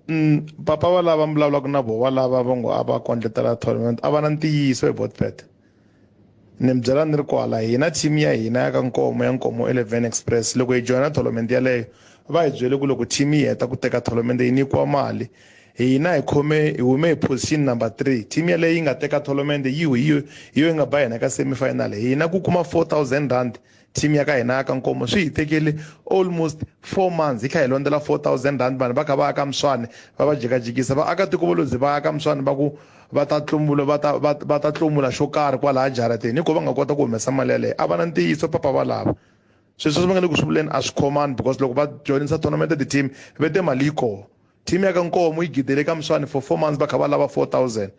Papa va lava mi vulavulaka na vona va lava va ngo a va kondletela tournament a va na ntiyiso hi Botpet. Ni mi byela ni ri kwala hina team ya hina ya ka Nkomo ya Nkomo 11 Express loko hi joyina tournament yaleyo va hi byele ku loko team yi heta ku teka tournament yi nyikiwa mali hina hi khome hi hume hi position number 3 team yaleyo yi nga teka tournament yi hi yo hi yo yi nga ba hina ka semi final hina ku kuma 4000 rand team ya ka hina ya ka nkomo swi hi tekele almost 4 months hi kha hi londzela 4000 rand vanhu va kha va aka miswani va va jikajikisa vaakatiko vo lozi va aka miswani va ku va ta tlumbula va ta va va ta tlumula xo karhi kwalaya jarateni hikuva va nga kota ku humesa mali yaleyo a va na ntiyiso papa va lava sweswo va nga le ku swi vuleni a swi khomani because loko va joyinisa tournament ti-team ve te mali yi kona team ya ka nkomo yi gidele ka miswani for 4 months va kha va lava 4000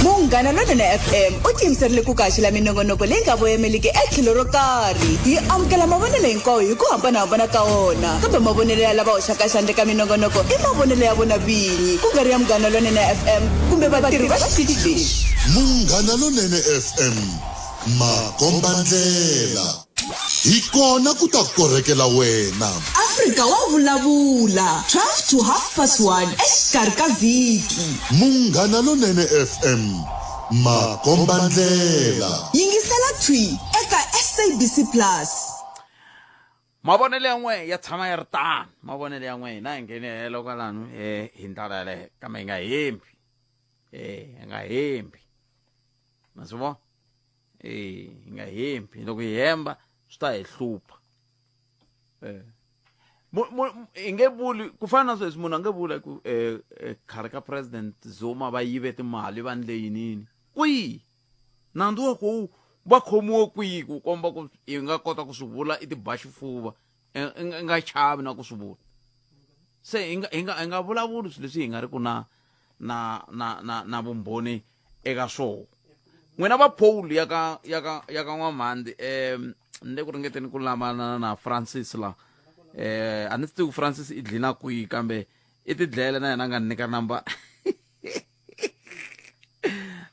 Munghana Lonene FM u tiyimiserile ku kaxela minongonoko leyi nga voyemeliki etlhelo ro karhi. Hi amukela mavonelo hinkwawo hi ku hambanahambana ka wona, kambe mavonelo ya lava hoxaka xandla eka minongonoko i mavonelo ya vona vinyi, ku nga ri ya Munghana Lonene FM kumbe vatirhi va xitichi lexi. Munghana Lonene FM, makombandlela. Hi kona ku ta korhekela wena. Afrika wa vulavula, 12 to half past 1 exikarhi ka vhiki. Munghana Lonene FM, makombandlela. Yingisela thwi eka SABC Plus. Mavonelo ya n'we ya tshama ya ri tano. Mavonelo ya n'we hina hi nghene helo kwalano hi ndlela yaleyo kambe hi nga hembi. Hi nga hembi. Ma swi vona? Eh, hi nga hembi loko hi hemba swi ta hi hlupha eh hi nge vuli ku fana na sweswi munhu a nge vula ku eh, eh, khale ka president Zuma va yive timali va ndle yinini kwihi nandzu wa ku va khomiwe kwihi ku komba ku hi nga kota ku swi vula i tiba xifuva i nga chavi na ku swi vula se hi nga hi nga hi nga vulavuli swilo leswi hi nga ri ku na na na na na vumbhoni eka swona n'wina va paul ya ka ya ka ya ka n'wamhandi um ni le ku ringeteni ku lamana na francis la eh a ni swi tivi ku francis i dlina kwihi kambe i tidlele na yena a nga ni nyika namba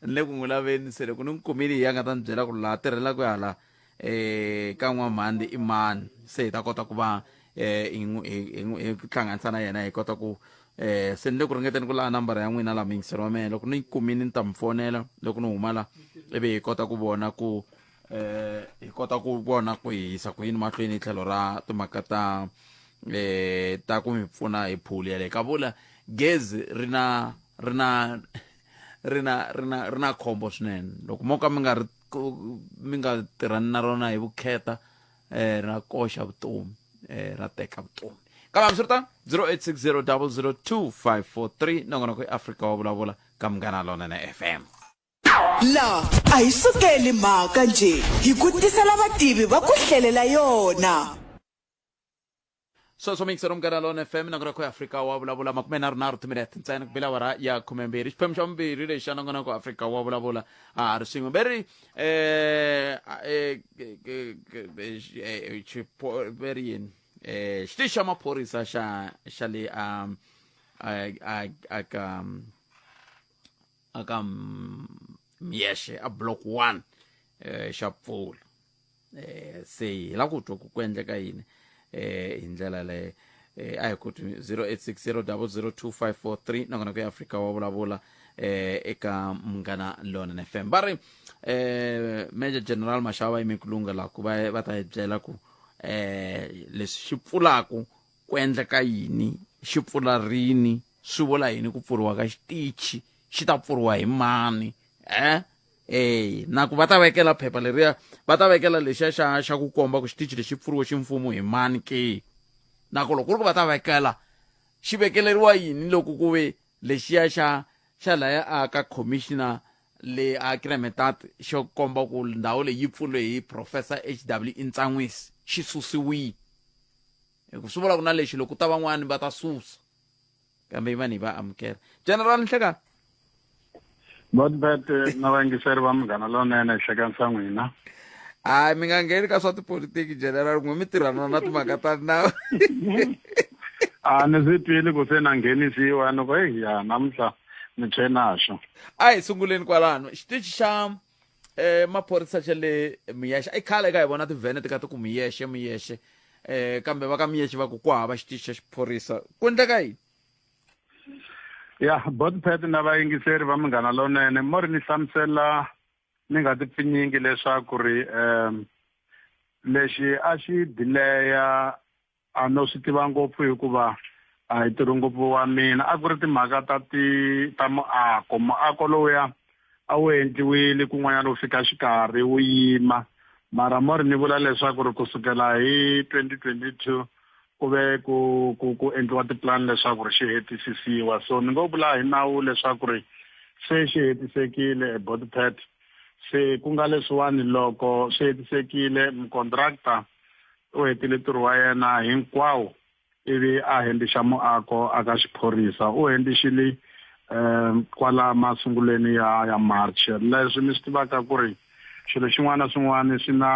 ni le ku n'wi laveni se loko ni n'wi kumile hi ya nga ta ni byela ku laha tirhelaka hala eh ka n'wamhandi i mani se hi ta kota ku va eh hi n'wi hi n'wi hi hlanganisa na yena hi kota ku eh se ni le ku ringeteni ku laha nambara ya n'wina la muyingiseri wa mehe loko ni yi kumile ni ta mi fonela loko ni huma la ivi hi kota ku vona ku eh hi kota ku vona ku hi yisa ku yini mahlweni hi tlhelo ra timhaka ta eh ta ku mi pfuna hi phuli yaleyo ka vula gezi ri na ri na ri na ri na ri na khombo swinene loko mo ka mi nga ri mi nga tirhani na rona hi vukheta eh ra koxa vutomi eh ra teka vutomi kambe hambiswiritano 0860002543 nongonoko i afrika wa vulavula ka munghana lonene fm La a hi sukeli mhaka njhe hi ku tisela vativi va ku hlelela yona. Sweswo miyingiselo munghana lona fm nongonoko ya afrika wa vulavula makumenharhunharhu timinete ntsena ku bela awara ya khumembirhi xiphemu xa vumbirhi lexi xa nongonoko afrika wa vulavula a ha ri swin'we ve ri um ve ri yini um xitichi xa maphorisa xa xa le a a ka a ka Myexe a block 1 eh xa pfula eh se hi la ku twa ku ku endleka yini eh hi ndlela leyo eh a hi ku 0860002543 nakona ku ya Afrika wa vulavula eh eka munghana lona FM va ri eh Major General Mashava yime ku lunga la ku va va ta hi byela ku eh leswi xi pfulaku ku endleka yini xi pfula rini swi vula yini ku pfuriwa ka xitichi xi ta pfuriwa hi mani eh eh na ku va ta vekela phepha leriya va ta vekela lexiya xa xa ku komba ku xitichi lexi pfuriwe ximfumo hi mani ke na ku loko ku ri ku va ta vekela xi vekeleriwa yini loko ku ve lexiya xa xa laya a ka commissioner le a Kremetat xo komba ku ndhawu leyi yi pfuriwe hi professor HW Intsan'wisi xi susiwile hi ku swi vula ku na lexi loko ku ta van'wani va ta susa kambe yi vanhu hi va amukela general nhlekani Godbert na vayingiseri va munghana lonene hlekani sa n'wina hayi mi nga ngheni ka swa tipolitiki general n'we mi tirhana na timhaka ta nawu a ni swi twile ku se na nghenisiwa ni ku eyi ya namuntlha ni tshwe naxo a hi sunguleni kwalano xitichi xa eh maphorisa xa le miyexe i khale ka hi vona tivhene ti ka ti ku miyexe miyexe eh kambe va ka Miyexi va ku ku hava xitichi xa xiphorisa ku endleka yini ya botpet na vayingiseri va munghana lonene mo ri ni hlamusela ni nga ti pfinyingi leswaku ri um lexi a xi dileya a no swi tiva ngopfu hikuva a hi tirhi ngopfu wa mina a ku ri timhaka ta ti ta muako muako lowuya a wu endliwile kun'wanyana wu fika xikarhi wu yima mara mo ri ni vula leswaku ri kusukela hi 2022 ku ve ku ku ku endliwa tipulani leswaku ri xi hetisisiwa so ni ngo vula hi nawu leswaku ri se xi hetisekile ebotpet se ku nga leswiwani loko swi hetisekile mucontractor u hetile ntirho wa yena hinkwawo ivi a hendixa muako aka xiphorisa u hendixile um kwala masungulweni ya ya March leswi mi swi tivaka ku ri xilo xin'wana na xin'wana swi na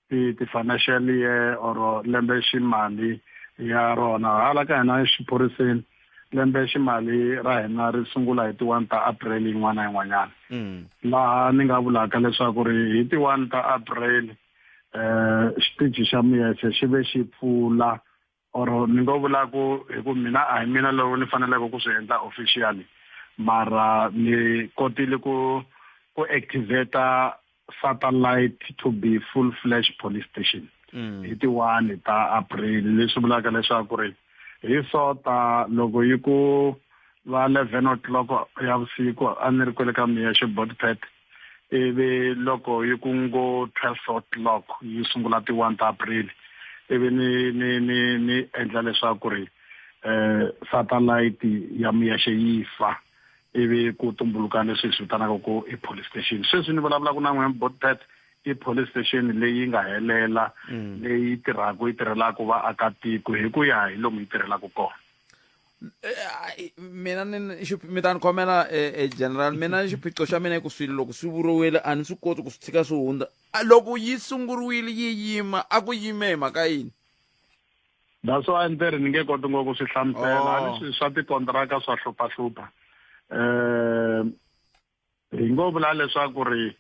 ti ti-financial year or lembe ximali ya rona hala ka hina exiphoriseni lembe ximali ra hina ri sungula hi ti-one ta April yin'wana na yin'wanyana laha ni nga vulaka leswaku ri hi ti-one ta April eh xitichi xa Miyece xi ve xi pfula or ni ngo vula ku hi ku mina a hi mina lowu ni faneleke ku swi endla officially mara ni kotile ku ku activate satellite to be full flash police station hi ti 1 ta April leswi vulaka leswaku ri hi sota loko yi ku va 11 o'clock ya vusiku a ni ri kwele ka Miyexe Botpet ivi loko yi ku ngo 12 o'clock yi sungula ti 1 ta April ivi ni ni ni ni endla leswaku ri eh satellite ya Miyexe yi fa ivi ku tumbuluka leswi hi swi vitanaka ku i police station sweswi ni vulavulaka na n'wina Botpet i police station leyi nga helela leyi tirhaka yi tirhelaka vaakatiko hi ku ya hi lomu yi tirhelaka kona Eh, mina ni mi ta ni khomela eh, eh, general mina xiphiqo xa mina i ku swilo loko swi vuriwile a ni swi koti ku swi tshika swi hundza loko yi sunguriwile yi yima a ku yime hi mhaka yini that's why ni ri ni nge koti ngopfu ku swi hlamusela a ni oh. swilo swa tikontraka swa hluphahlupha um hi ngo vula leswaku ri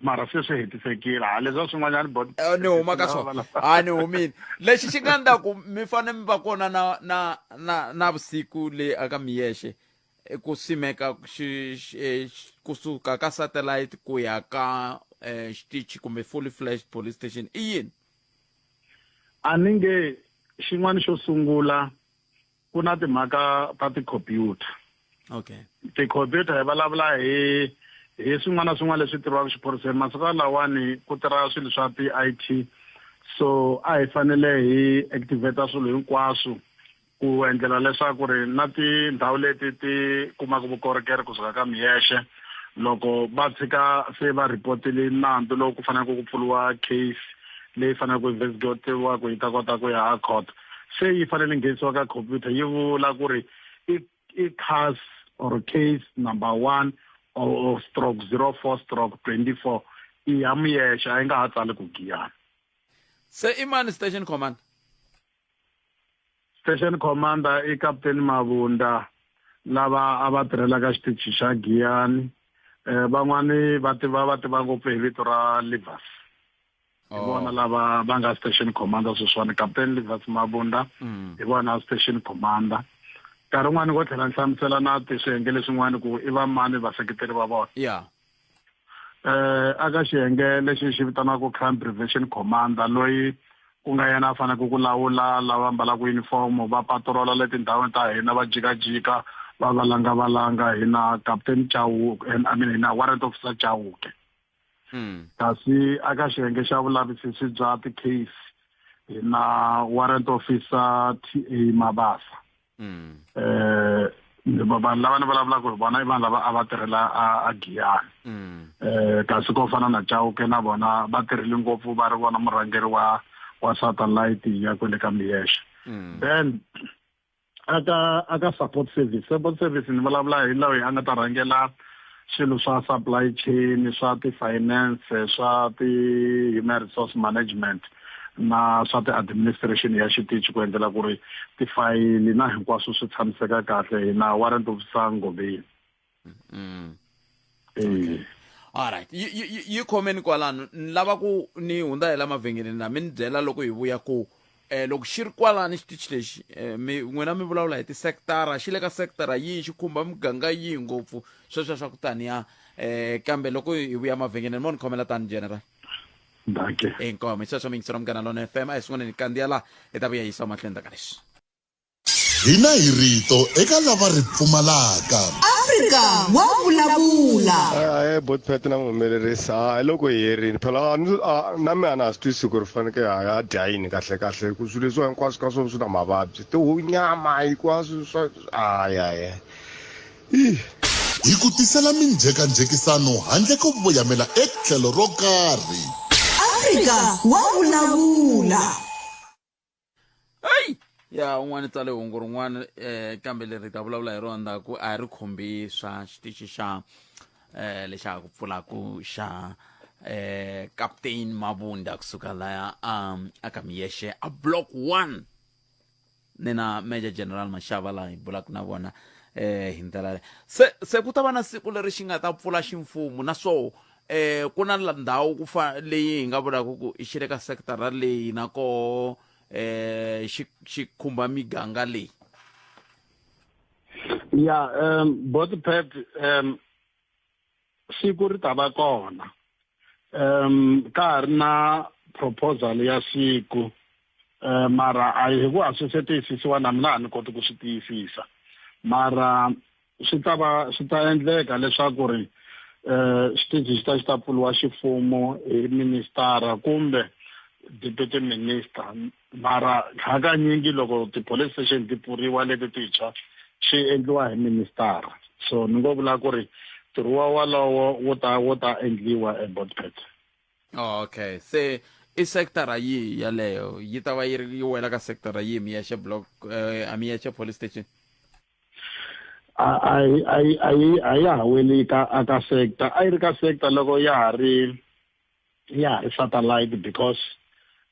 mara se swi hetisekile ha leswa swin'wanyana bot eh, ni huma ka swona ha ni humile lexi xi nga ndla ku mi fanele mi va kona na na na na vusiku le aka miyexe eh, ku simeka xi eh, kusuka ka satellite ku ya ka xitichi kumbe fully fledged police station i yini a ni nge xin'wana xo sungula ku na timhaka ta tikhompyuta okay tikhompyuta hi vulavula hi hi swin'wana na swin'wana leswi tirhiwaka xiphoriseni masiku lawani ku tirha swilo swa ti-I_T so a hi fanele hi activate swilo hinkwaswo ku endlela leswaku ri na tindhawu leti ti kumaka vukorhokeri kusuka ka miyexe loko va tshika se va ripotile nandzu lowu ku faneleke ku pfuriwa case leyi faneleke ku investigatiwa ku yi ta kota ku ya a court se yi fanele nghenisiwa ka computer yi vula ku ri i i case or case number one or, or stroke 04 stroke 24 i ya muyexe a yi nga ha tsali ku giyana se i mani station commander station commander i captain mavunda lava a va tirhelaka xitichi xa giyani eh van'wani va tiva va tiva ngopfu hi vito ra livers hi oh. vona lava va nga station commander sweswiwani captain Livers Mabunda mm. hi vona station commander nkarhi wun'wani ko tlhela ni hlamusela na swiyenge leswin'wana ku i va mani vaseketeri va vona ya eh aka xiyenge lexi xi vitaniwaka crime prevention commander loyi ku nga yena a faneleke ku lawula lava ambalaka uniform va patrola le tindhawini ta hina va jikajika va valanga valanga hina captain Chauke I mean hina warrant officer Chauke mm. kasi aka xiyenge xa vulavisisi bya ti-case hi na warrant officer ta mabasa mm. eh vanhu lava ni vulavulaka hi vona i vanhu lava a va tirhela a giyani mm. eh kasi ko fana na chauke na vona va tirhile ngopfu va ri vona murhangeri wa wa satellite ya kwele ka miyexe mm. then aka aka support service support service ni vulavula hi loyi a nga ta rhangela swilo swa supply chain swa ti-finance swa ti-human resource management na swa ti-administration ya xitichi ku endlela ku ri tifayili na hinkwaswo swi tshamiseka kahle hi na warrant officer Ngobeni mm. okay. Alright yi yi khomeni kwalano ni lava ku ni hundza hi la mavhengeleni la mi ni byela loko hi vuya ku Eh, loko xi ri kwalani xitichi lexi eh, mi n'wina mi vulavula hi tisekitara xi le ka sekitara yihi xi khumba muganga yihi ngopfu sweswo swa ku taniya eh, kambe loko hi vuya mavhengeleni mo ni khomela tani general Dankie. Inkomo hi sweswo miyingiselo Munghana Lona FM a hi sunguleni hi kandziya laha hi ta vuya hi yisa mahlweni ka leswi. Hina hi rito eka lava ri pfumalaka. Afrika wa vulavula. Ahee botpet na muhumelerisi ha hi loko hi herini phela a ni a na mina a na ha swi twisisi ku ri faneke ha ya dya yini kahle kahle ku swilo leswiwa hinkwaswo ka swona swi na mavabyi tihunyama hinkwaswo swa hayi hayi Ih. Hi ku tisela minjhekanjhekisano handle ko voyamela etlhelo ro karhi. Afrika wa vulavula. Hey! Ya un'wana tsale hungu rin'wana eh kambe leri ta vulavula hi rona ndzhaku a ri khumbi swa xitichi xa eh lexa ha ku pfulaku xa eh Captain Mabunda kusuka laya um aka Miyexe a block 1 ni na Major General Mashava laha hi bulaka na vona eh hi ndlela leyi se se ku ta va na siku leri xi nga ta pfula ximfumo na swoho eh ku na ndhawu ku fa leyi hi nga vulaka ku i xi le ka sekitara leyi na koho eh xi xi khumba miganga leyi ya um both pet um siku ri ta va kona um ka ha ri na proposal ya siku um mara a hi ku a swi se tiyisisiwa na mina a ni koti ku swi tiyisisa mara swi ta va swi ta endleka leswaku ri um xitichi xi ta xi ta pfuriwa ximfumo hi ministara kumbe deputy minister mara hakanyingi loko ti-police station ti pfuriwa leti tintshwa swi endliwa hi ministara so ni ngo vula ku ri ntirho wa walowo wu ta wu ta endliwa eBotpet okay se i sectora yihi yaleyo yi ta va yi ri yi wela ka sectora yihi miyexe block eh, a miyexe police station a a a a a ya ha weli ka aka sector a yi ri ka sector loko ya ha ri ya ha ri satellite because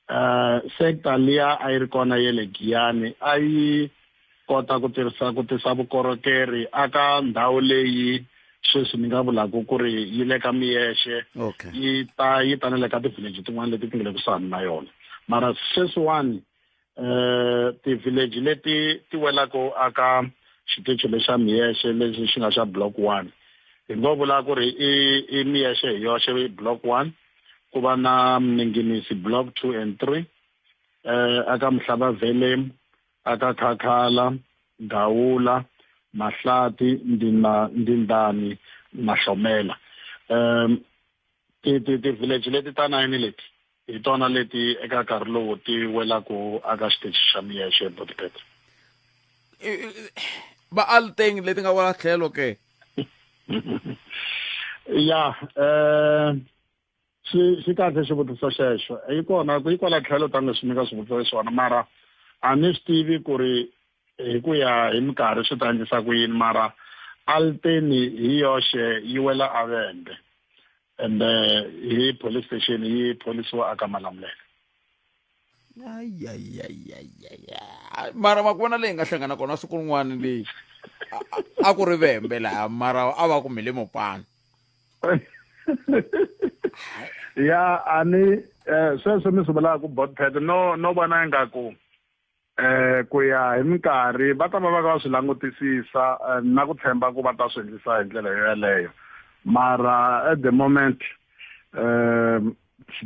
uh sector liya a yi ri kona ya le Giyani a yi kota ku tirhisa ku tisa vukorhokeri aka ndhawu leyi sweswi ni nga vulaka ku ri yi le ka Miyexe okay. yi ta yi ta na le ka ti-village tin'wana leti ti nga le kusuhani na yona mara sweswiwani eh ti-village leti ti welaka aka xitichi lexa Miyexe lexi xi nga xa block 1 hi ngo vula ku ri i i Miyexe hi yoxe block 1 ku va na Mninginisi block 2 and 3 eh aka Mhlaba Velem aka Khakhala Gawula Mahlati Ndina Ndindani Mahlomela um ti ti ti village leti ta 9 leti hi tona leti eka nkarhi lowu ti welaka aka xitichi xa Miyexe eBotpet va alteng leti nga wela tlhelo ke ya eh swi swi kahle xivutiso xexo yi kona yi kwala tlhelo ta nga swi nyika swivutiso leswiwani mara a ni swi tivi ku ri hi ku ya hi minkarhi swi ta endlisa ku yini mara alteni hi yoxe yi wela avembe ende hi police station yi pholisiwa aka Malamulele ayayayayaya mara ma ku vona leyi nga hlangana kona siku rin'wana leyi a ku ri vembe laha mara a va ku mi le mopani ya a ni eh, sweswo mi swi vulaka ku botpet no no vona ingaku eh ku ya hi minkarhi va ta va va ka va swi langutisisa eh, na ku tshemba ku va ta swi endlisa hi ndlela yoyaleyo mara at the moment um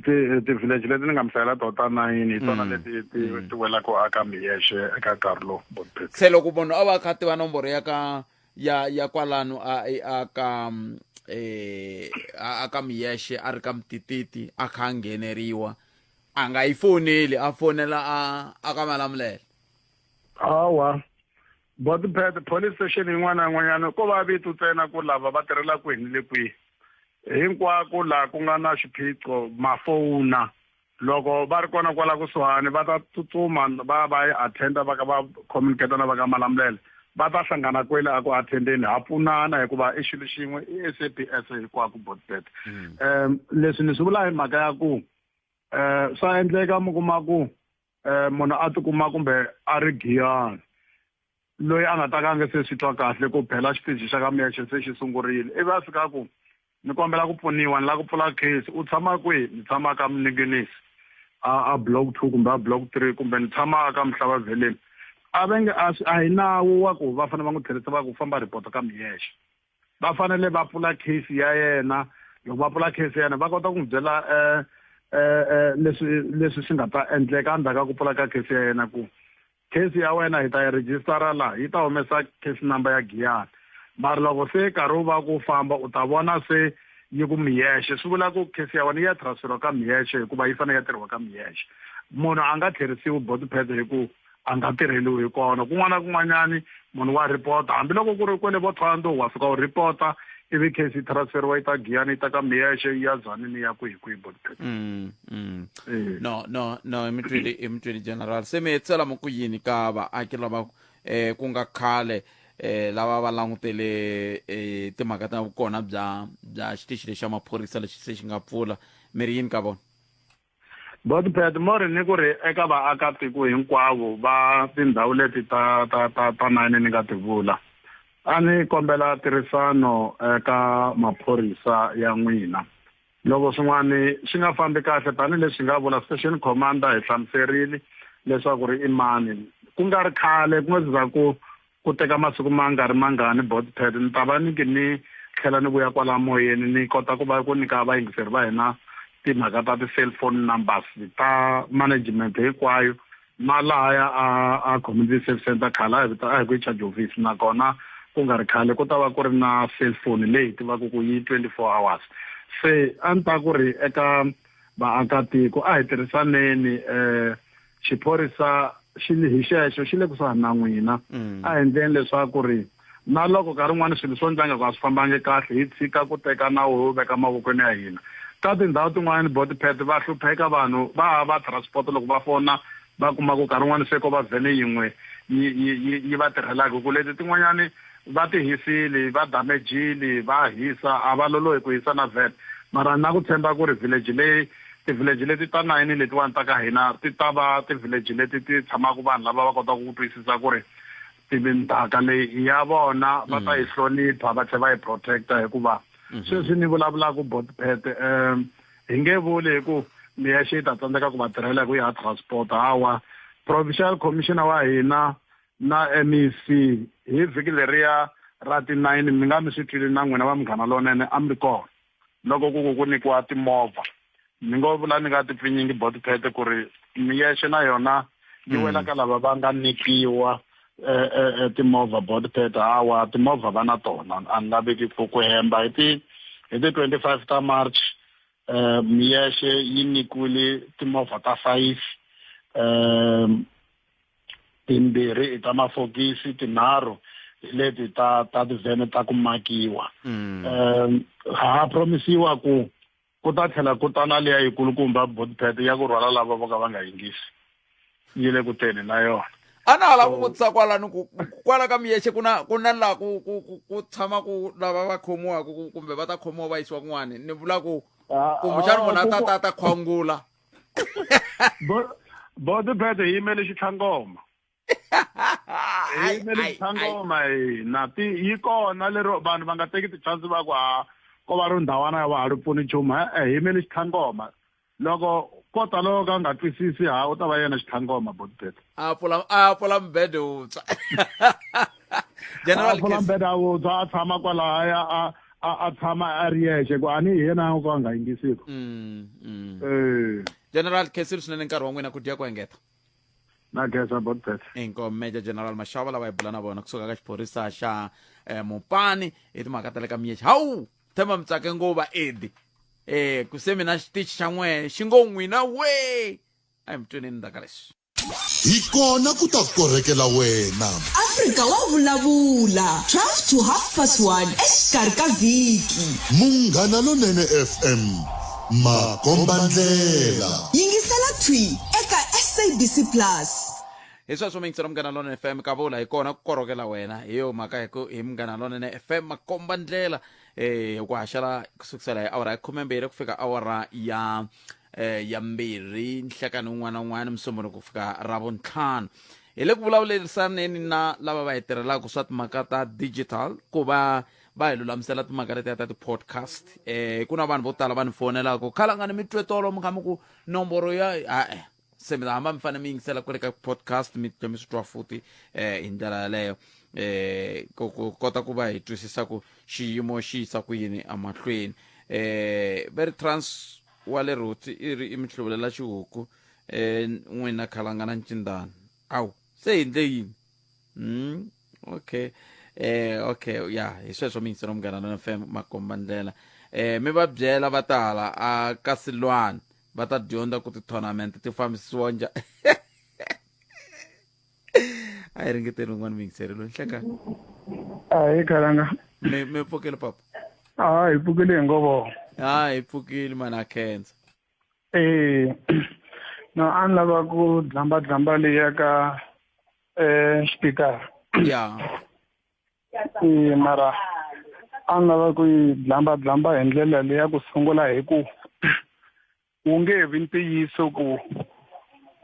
ti-village leti ni nga mi hlayela tona ta nine hi tona leti ti ti welaka aka miyexe eka nkarhi lowu Botpet. Se loko munhu a va a kha a tiva nomboro ya ka ya ya kwalano a a ka eh a ka miyexe a ri ka mtititi a kha a ngheneriwa a nga yi foneli a fonela a a ka Malamulele hawa Botpet police station yin'wana na yin'wanyana ko va vito ntsena ku lava va tirhela kwihi ni le kwihi hinkwako laha ku nga na xiphiqo mafowuna loko va ri kona kwala kusuhani va ta tsutsuma va va yi attenda va ka va communicate na va ka Malamulele va ta hlangana kwele a ku attendeni ha pfunana hikuva i xilo xin'we i SAPS hinkwako Botpet um leswi ni swi vula hi mhaka ya ku eh swa endleka mi kuma ku eh munhu a tikuma kumbe a ri Giyani loyi a nga ta ka a nge se swi twa kahle ku phela xitichi xa ka Miyexe se xi sungurile ivi a fika ku ni kombela ku pfuniwa ni lava ku pfula case u tshama kwihi ni tshama ka Mninginisi a a block 2 kumbe a block 3 kumbe ni tshama ka Mhlava Vheleni a va nge a a hi nawu wa ku va fanele va n'wi tlherisa va ku famba report ka Miyexe va fanele va pfula case ya yena loko va pfula case ya yena va kota ku n'wi byela um leswi leswi swi nga ta endleka endzhaku ka ku pfula ka case ya yena ku case ya wena hi ta yi rejistara laha yi ta humesa case number ya Giyani mara loko se nkarhi wu va ku famba u ta vona se yi ku Miyexe swi vula ku case ya wena yi ya transferiwa ka Miyexe hikuva yi fanele ya tirhiwa ka Miyexe munhu a nga tlherisiwi botipete hi ku a nga tirheliwi hi kona kun'wana na kun'wanyani munhu wa report hambiloko ku ri kwele vo Thohoyandou wa fika u report-a ivi case yi transferiwa yi ta Giyani yi ta ka Miyexe yi ya Tzaneen yi ya kwihi kwihi botipete No no no hi mi twile hi mi twile general se mi hetisela mi ku yini ka vaaki lava eh ku nga khale eh lava va langutele eh timhaka ta vukona bya bya xitichi lexi xa maphorisa lexi se xi nga pfula mi ri yini ka vona Botpet mo ri ni ku ri eka vaakatiko hinkwavo va tindhawu leti ta ta ta ta nine ni nga ti vula a ni kombela tirhisano eka maphorisa ya n'wina loko swin'wana swi nga fambi kahle tanihileswi nga vula station commander hi hlamuserile leswaku ri i mani ku nga ri khale ku nga za ku ku teka masiku ma nga ri mangani botpad ni ta va ni ki ni tlhela ni vuya kwala moyeni ni kota ku va ku nyika vayingiseri va hina timhaka ta ti-cellphone numbers ta management hinkwayo na lahaya a a community service center khale a hi vita a hi ku yi charge office nakona ku nga ri khale ku ta va ku ri na cellphone leyi tivaka ku yi 24 hours se a ni ta ku ri eka vaakatiko a hi tirhisaneni um xiphorisa xi hi xexo xi le kusuhani na n'wina a hi endleni leswaku ri na loko nkarhi wun'wani swilo swo ndlanga ku a swi fambangi kahle hi tshika ku teka nawu hi wu veka mavokweni ya hina ka tindhawu tin'wani botipet va hlupheka vanhu va hava transport loko va fona va kuma ku nkarhi wun'wani se ko va vhene yin'we yi yi yi yi va tirhelaka hi ku leti tin'wanyani va ti hisile va damejile va hisa a va lolohi ku hisa na vhene mara na ku tshemba ku ri village leyi ti-village leti ta nine letiwani ta ka hina ti ta va ti-village leti ti tshamaka vanhu lava va kotaka ku twisisa ku ri ndzhaka leyi i ya vona va ta yi hlonipha va tlhela va yi protecta hikuva sweswi ni vulavulaka botpet um hi nge vuli hi ku miyexe yi ta tsandzeka ku va tirhela hi ku ya transport hawa provincial commissioner wa hina na MEC hi vhiki leriya ra ti-nine mi nga mi swi twile na n'wina va munghana lonene a mi ri kona loko ku ku ku nyikiwa timovha ni ngo vula ni nga ti pfinyingi botipete ku ri miyexe na yona yi wela ka lava va nga nyikiwa eh, eh, eh, timovha botipete hawa timovha va na tona a ni laveki ku ku hemba hi ti hi ti 25 ta march eh miyexe yi nyikiwile timovha ta 5 um timbirhi i ta mafokisi tinharhu hi leti ta ta tivhene ta ku makiwa um ha promisiwa ku ku ta tlhela ku ta na liya yikulukumba botpet ya ku rhwala lava vo ka va nga yingisi yi le ku teni na yona a na ha lava ku vutisa kwalano ku kwala ka miyexe ku na ku na laha ku ku ku ku tshama ku lava va khomiwaka ku- kumbe va ta khomiwa va yisiwa kun'wani ni vula ku kumbexana munhu a ta ta ta khwangula botpet hi yimele xitlhangoma hi yimele xitlhangoma hina ti yi kona lero vanhu va nga teki ti-chance va ku ha ko va ri ndhawana ya va ha ri pfuni nchumu e-e hi yimele xitlhangoma loko ko ta loko ka nga twisisi ha u ta va yena xitlhangoma botpet a pfula a pfula mbede wutswa general a pfula mbede a wutswa a tshama kwalahaya a a a tshama a ri yexe ku a ni hi yena ko a nga yingisiki eh general khensile swinene nkarhi wa n'wina ku dya ku engeta na khensa botpet inkomu major general mashava lava hi bula na vona kusuka ka xiphorisa xa eh, mupani hi timhaka ta le ka miyexe hawu themba mi tsake ngova edi eh ku se mina xitichi xa n'wehe xi ngo n'wina we a hi mi tweneni ndzhaka leswi Hi kona ku ta korhekela wena. Afrika wa vulavula 12 to half past 1 exikarhi ka vhiki. Munghana Lonene FM, makombandlela. Yingisela thwi eka SABC Plus. Hi sweswo miyingiselo Munghana Lonene FM ka vula hi kona ku korhokela wena hi yo mhaka hi ku hi Munghana Lonene FM makombandlela eh ku haxela ku sukusela hi awara ya khumembirhi ku fika awara ya eh ya mbirhi nhlekani wun'wana na wun'wana musumbhunuko ku fika ravuntlhanu hi le ku vulavulerisaneni na lava va hi tirhelaka swa timhaka ta digital ku va va hi lulamisela timhaka letiya ta ti-podcast eh ku na vanhu vo tala va ni fonelaka khalangani mi twe tolo mi kha mi ku nomboro ya a-e se mi ta hamba mi fanele mi yingisela kwale ka podcast mi tlhe mi swi twa futhi eh hi ndlela yaleyo eh ku ku kota ku va hi twisisa ku xiyimo xi yisa ku yini emahlweni eh ve ri trans wa le rhutsi i ri i mi hluvulela xihuku eh n'wina khalanga na ncindana awu se hi ndle yini okay eh okay ya hi sweswo mi yingisela munghana lona fm makomba ndlela eh mi va byela va tala a ka silwana va ta dyondza ku ti-tournament ti fambisiwa njhani a hi ringeteni un'wana muyingiseri loyi nhlekani Ahee khalanga. mi mi pfukile papa Ah, hi pfukile hi ngovo. ha hi pfukile mani a khensa Eh, no a ni lava ku dlamba dlamba leya ka eh xipikara. Ya. Eh, mara a ni lava ku yi dlamba dlamba hi ndlela leya ku sungula hi ku wu nge vi ntiyiso ku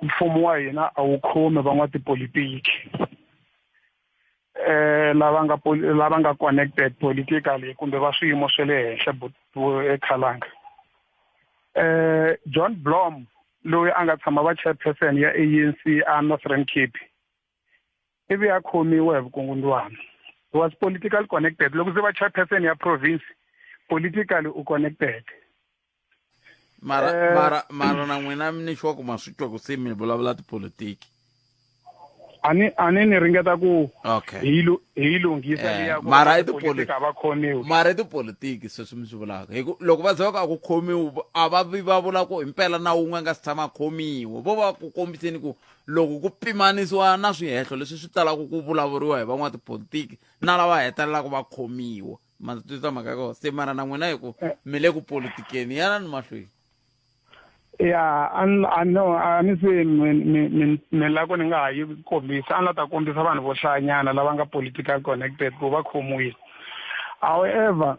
mfumo wa hina a wu khomi van'watipolitiki eh lava nga lava nga connected politically kumbe va swiyimo swa le henhla ekhalanga eh John Blom loyi a nga tshama va chairperson ya ANC a Northern Cape ivi a khomiwa hi vukungundwana he was politically connected loko se va chairperson ya province politically u connected mara eh, mara mara na n'wina ni sure ku ma swi twa ku se mi vulavula tipolitiki ani ani ni ringeta ku okay hi hi lunghisa eh, liya mara i tipolitiki a va khomiwi mara i tipolitiki sweswi mi swi vulaka hi ku loko va za va ku a ku khomiwi a va vi va vula ku himpela na wun'we a nga si tshama a khomiwa vo va ku kombiseni ku loko ku pimanisiwa na swihehlo leswi swi talaka ku vulavuriwa hi van'watipolitiki na lava hetelelaka va khomiwa ma ndzi twisisa mhaka ya kona se mara na n'wina hi ku eh. mi le ku politikeni yanani mahlweni ya a no a ni se mi la ku ni nga ha yi kombisa a ni la ta kombisa vanhu vo hlayanyana lava nga political connected ku va khomiwile however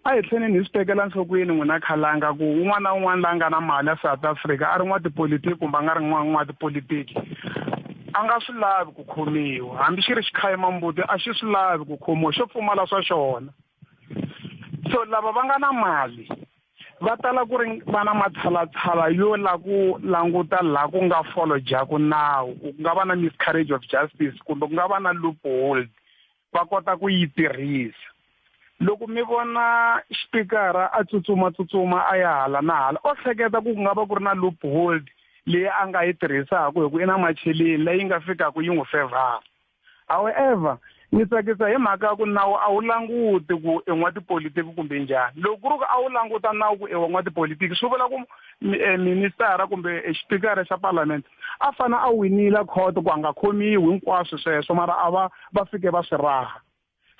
a hi tlheleni hi swi tekela nhlokweni n'wina khalanga ku un'wana na un'wana la nga na mali ya South Africa a ri n'watipolitiki kumbe a nga ri n'watipolitiki a nga swi lavi ku khomiwa hambi xi ri xikhayimambuti a xi swi lavi ku khomiwa xo pfumala swa xona so lava va nga na mali va tala ku ri va na matshalatshala yo la ku languta laha ku nga folojaku nawu ku nga va na miscarriage of justice kumbe ku nga va na loophole va kota ku yi tirhisa loko mi vona xipikara a tsutsuma tsutsuma a ya hala na hala o hleketa ku ku nga va ku ri na loophole leyi a nga yi tirhisaka hi ku i na macheleni leyi nga fikaka yi n'wi fevhara however ni tsakisa hi mhaka ya ku nawu a wu languti ku i n'watipolitiki kumbe njhani loko ku ri ku a wu languta nawu ku i wa n'watipolitiki swi vula ku eh, ministara kumbe eh, xipikara xa palamende a fane a winile khoto ku a nga khomiwi hinkwaswo sweswo mara a va va fike va swi raha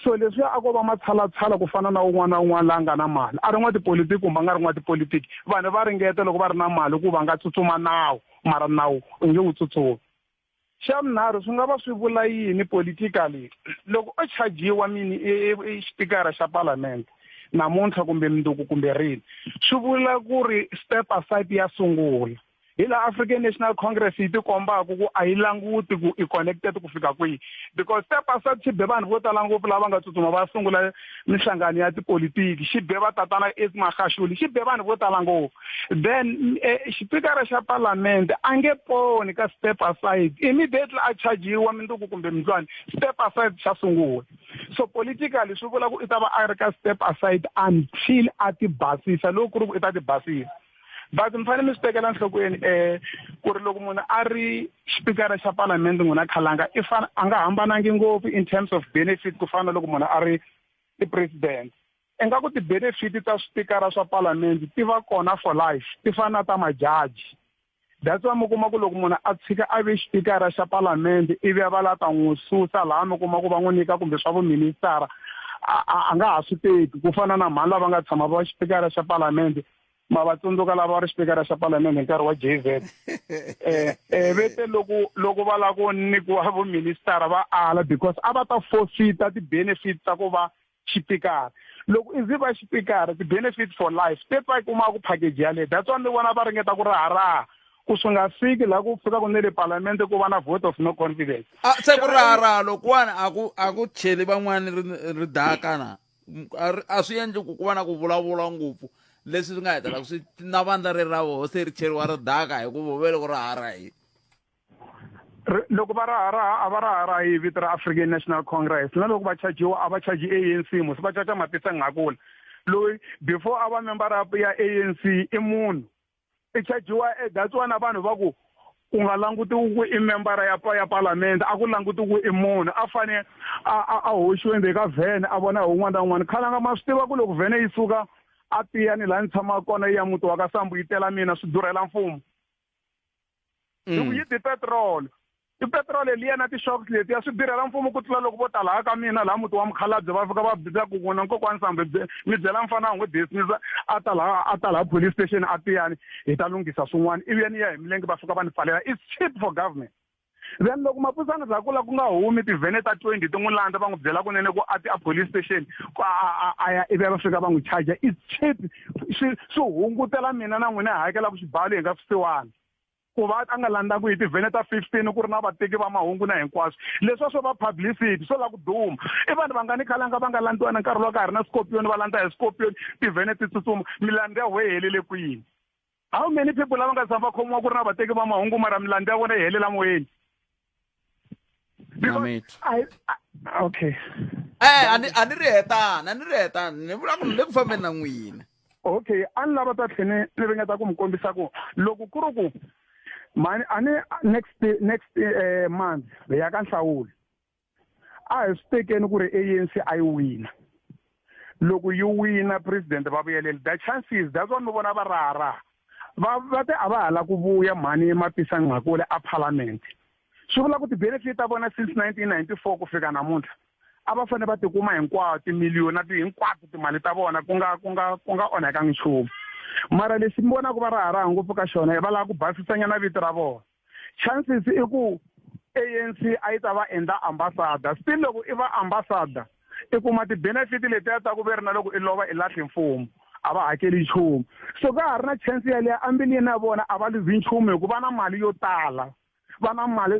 so leswiya a ko va matshalatshala ku fana na un'wana na un'wana la nga na mali a ri n'watipolitiki kumbe a nga ri n'watipolitiki vanhu va ringeta loko va ri na mali ku va nga tsutsuma nawu mara nawu u nge wu tsutsumi xa vunharhu swi nga va swi vula yini politically loko o chajiwa mini i xipikara xa palamende namuntlha kumbe mundzuku kumbe rini swi vula ku ri step aside ya sungula hi laha African National Congress yi tikombaka ku a yi languti ku i connected ku fika kwihi because step aside xi be vanhu vo tala ngopfu lava nga tsutsuma va sungula minhlangano ya tipolitiki xi be va tatana Ace Magashule xi be vanhu vo tala ngopfu then eh, xipikara xa palamende a nge poni ka step aside immediately a chajiwa mindzuku kumbe mindlwani step aside xa sungula so politically swi vula ku i ta va a ri ka step aside until a ti basisa loko ku ri ku i ta ti basisa but mi fanele mi swi tekela enhlokweni um ku ri loko munhu a ri xipikara xa palamende n'wina khalanga i fana a nga hambanangi ngopfu in terms of benefit ku fana na loko munhu a ri i-president ingaku ti-benefit ta swipikara swa palamende ti va kona for life ti fana na ta majaji that's why mi kuma ku loko munhu a tshika a ve xipikara xa palamende ivi va la ta n'wi susa laha mi kuma ku va n'wi nyika kumbe swa vuministara a nga ha swi teki ku fana na mhani lava nga tshama va xipikara xa palamende ma va tsundzuka lava va ri xipikara xa palamende hi nkarhi wa J Z eh, eh vete loko loko va lava ku nyikiwa vuministara va ala because a va ta forfeita ti-benefits ta ku va xipikara loko i zi va xipikara ti-benefits for life te va yi kumaka package yaleyo that's why ni vona va ringeta ku raharaha Ku swi nga fiki laha ku fikaka ni le palamende ku va na vote of no confidence. A se ku raharaha lokuwani a ku a ku cheli van'wani ri ridaka na a ri- a swi endli ku ku va na ku vulavula ngopfu leswi swi nga hetelela swi na vandla ri ra voho se ri cheriwa ridaka hikuva ve loko raharahi. Loko va raharaha a va raharahi hi vito ra African National Congress na loko va chajiwa a va chaji ANC musi va caca Mapisa Nghakula loyi before a va member ya ANC i munhu i chajiwa eh, that's why na vanhu va ku u nga languti ku i membara ya ya palamende a ku languti ku i munhu a fane a a a hoxiwe ndzeni ka vhene a vona hi un'wana na un'wana khalanga ma swi tiva ku loko vhene yi suka a tiyani laha ni tshamaka kona yi ya muti wa ka sambu yi tela mina swi durhela mfumo hi ku yi ti-petrol ti-petrol liya na ti-shocks letiya swi durhela mfumo ku tlula loko vo ta laha ka mina laha muti wa mukhalabye va fika va byela ku n'wina kokwani sambe mi byela mfana n'wi dismissa a ta laha a ta laha police station a tiyani hi ta lunghisa swin'wana ivi ya ni ya hi milenge va fika va ni pfalela it's cheap for government then loko mapusana za kula ku nga humi tivhene ta 20 ti n'wi landza va n'wi byela kunene ku a ti a police station ku a a ya ivi va fika va n'wi charge it's cheap swi swi hungutela mina na n'wina hi hakelaka xibalo hi nga swisiwana ku va a nga landzaku hi tivhene ta 15 ku ri na vateki va mahungu na hinkwaswo leswiya swo va publicity swo lava ku duma i vanhu va nga ni khalanga va nga landziwa na nkarhi lowu ka ha ri na scorpion va landza hi scorpion tivhene ti tsutsuma milandzu ya ho yi helele kwini how many people lava nga tshama va khomiwa ku ri na vateki va mahungu mara milandzu ya vona yi helela moyeni Because I, I, okay eh a ni a ni ri hetana a ni ri hetana ni vula ku ni le ku fambeni na n'wina okay a ni lava ta tlhene ni ringeta ku mi kombisa ku loko ku ri ku mani a ni next next eh, month hi ya ka nhlawulo a hi swi tekeni ku ri ANC a yi wina loko yi wina president va vuyeleli the chances that's why mi vona va raharaha va va te a va ha la ku vuya mhani Mapisa Nqakule a parliament swi vula ku ti-benefit ta vona since 1994 ku fika namuntlha a va fanele va tikuma hinkwato timiliyoni na ti hinkwato timali ta vona ku nga ku nga ku nga onhakangi nchumu mara lexi mi vonaka va raharaha ngopfu ka xona va lava ku basisanyana vito ra vona chances i ku ANC a yi ta va endla ambassador still loko i va ambassador i kuma ti-benefit letiya ta ku ve ri na loko i lova i lahli mfumo a va hakeli nchumu so ka ha ri na chance yaleyo ambilini ya vona a va luzi nchumu hikuva na mali yo tala va na mali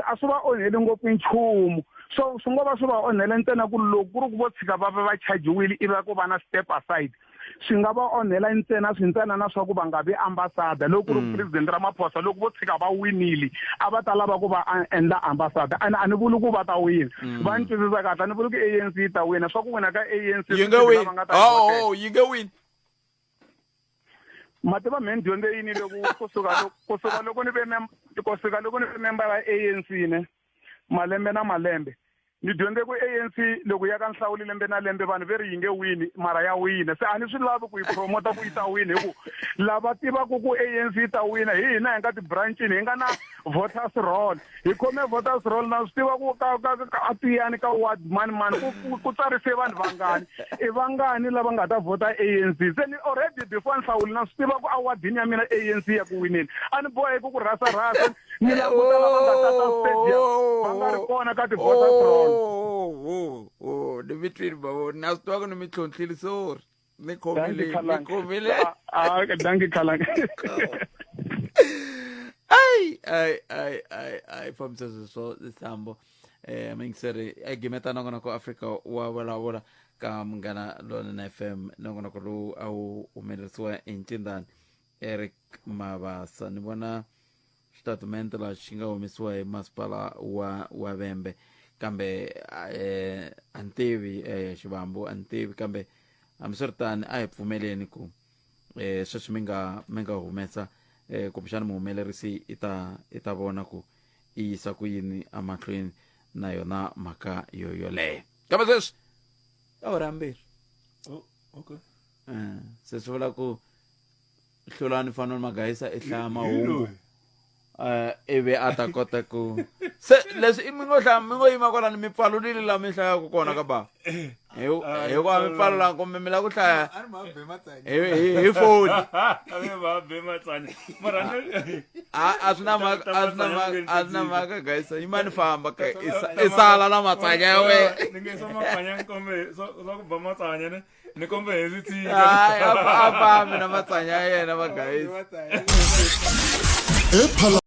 a swi va onheli ngopfu nchumu so swi ngo va swi va onhele ntsena ku loko ku ri ku vo tshika va va va chajiwile ivi ku va na step aside swi nga va onhela ntsena swintsanana swa ku va nga vi ambassador loko ku ri president Ramaphosa loko vo tshika va winile a va ta lava ku va endla ambassador and a ni vuli ku va ta wina va ni twisisa kahle a ni vuli ku ANC yi ta wina swa ku wina ka ANC yi nge wini oh, oh yi nge wini ma tiva mhe ni dyondze yini loko kusuka kusuka loko ni ve kusuka loko ni ve member ya ANC ne malembe na malembe ni dyondze ku ANC loko ya ka nhlawuli lembe na lembe vanhu ve ri yi nge wini mara ya wina se a ni swi lavi ku yi promota ku yi ta wina hi ku lava tivaka ku ANC yi ta wina hi hina hi nga ti-branchini hi nga na voters roll hi khome voters roll na swi tiva ku ka ka ka a tiyani ka ward mani mani ku ku ku tsarise vanhu vangani i vangani lava nga ta vhota ANC se ni already before nhlawulo na swi tiva ku a wardini ya mina ANC ya ku wineni a ni boheki ku rhasa rhasa ni languta lava nga tata stadium va nga ri kona ka ti-voters roll oh, oh, ni mi twini bavo na swi tiva ku ni mi tlhontlhile sorry ni khomile ni khomile ah dankie Khalanga ai ai ai ai ai fambisa sweswo sambo eh mingiseri e gimeta nongonoko Afrika wa vulavula ka Munghana Lonene FM nongonoko lowu a wu humelerisiwa hi ncindani Eric Mabasa ni vona xitatimende laha xi nga humesiwa hi masipala wa wa Vhembe kambe eh a ni tivi eh xivambu a ni tivi kambe hambiswiritano a hi pfumeleni ku eh sweswi mi nga mi nga humesa eh kumbexana muhumelerisi i ta i ta vona ku i yisa ku yini emahlweni na yona mhaka yo yoleyo kambe sweswi awara mbirhi oh, okay eh se swi vula ku hlulani fanele magayisa i hlaya mahungu eh ivi a ta kota ku se leswi i mi ngo hlaya mi ngo yima kwalani mi pfalulile laha mi hlayaka kona ka ba hi hi ku a mi pfalulanga kumbe mi lava ku hlaya hi foni a swi na mhaka a swi na mhaka a swi na mhaka gayisa yimani famba ka i sala na matsanya ya wena ni nge swa matsanya kombe swa ku ba matsanya ne ni kombe hi swi tshika hayi a fambi na matsanya ya yena va gayisa Ephala.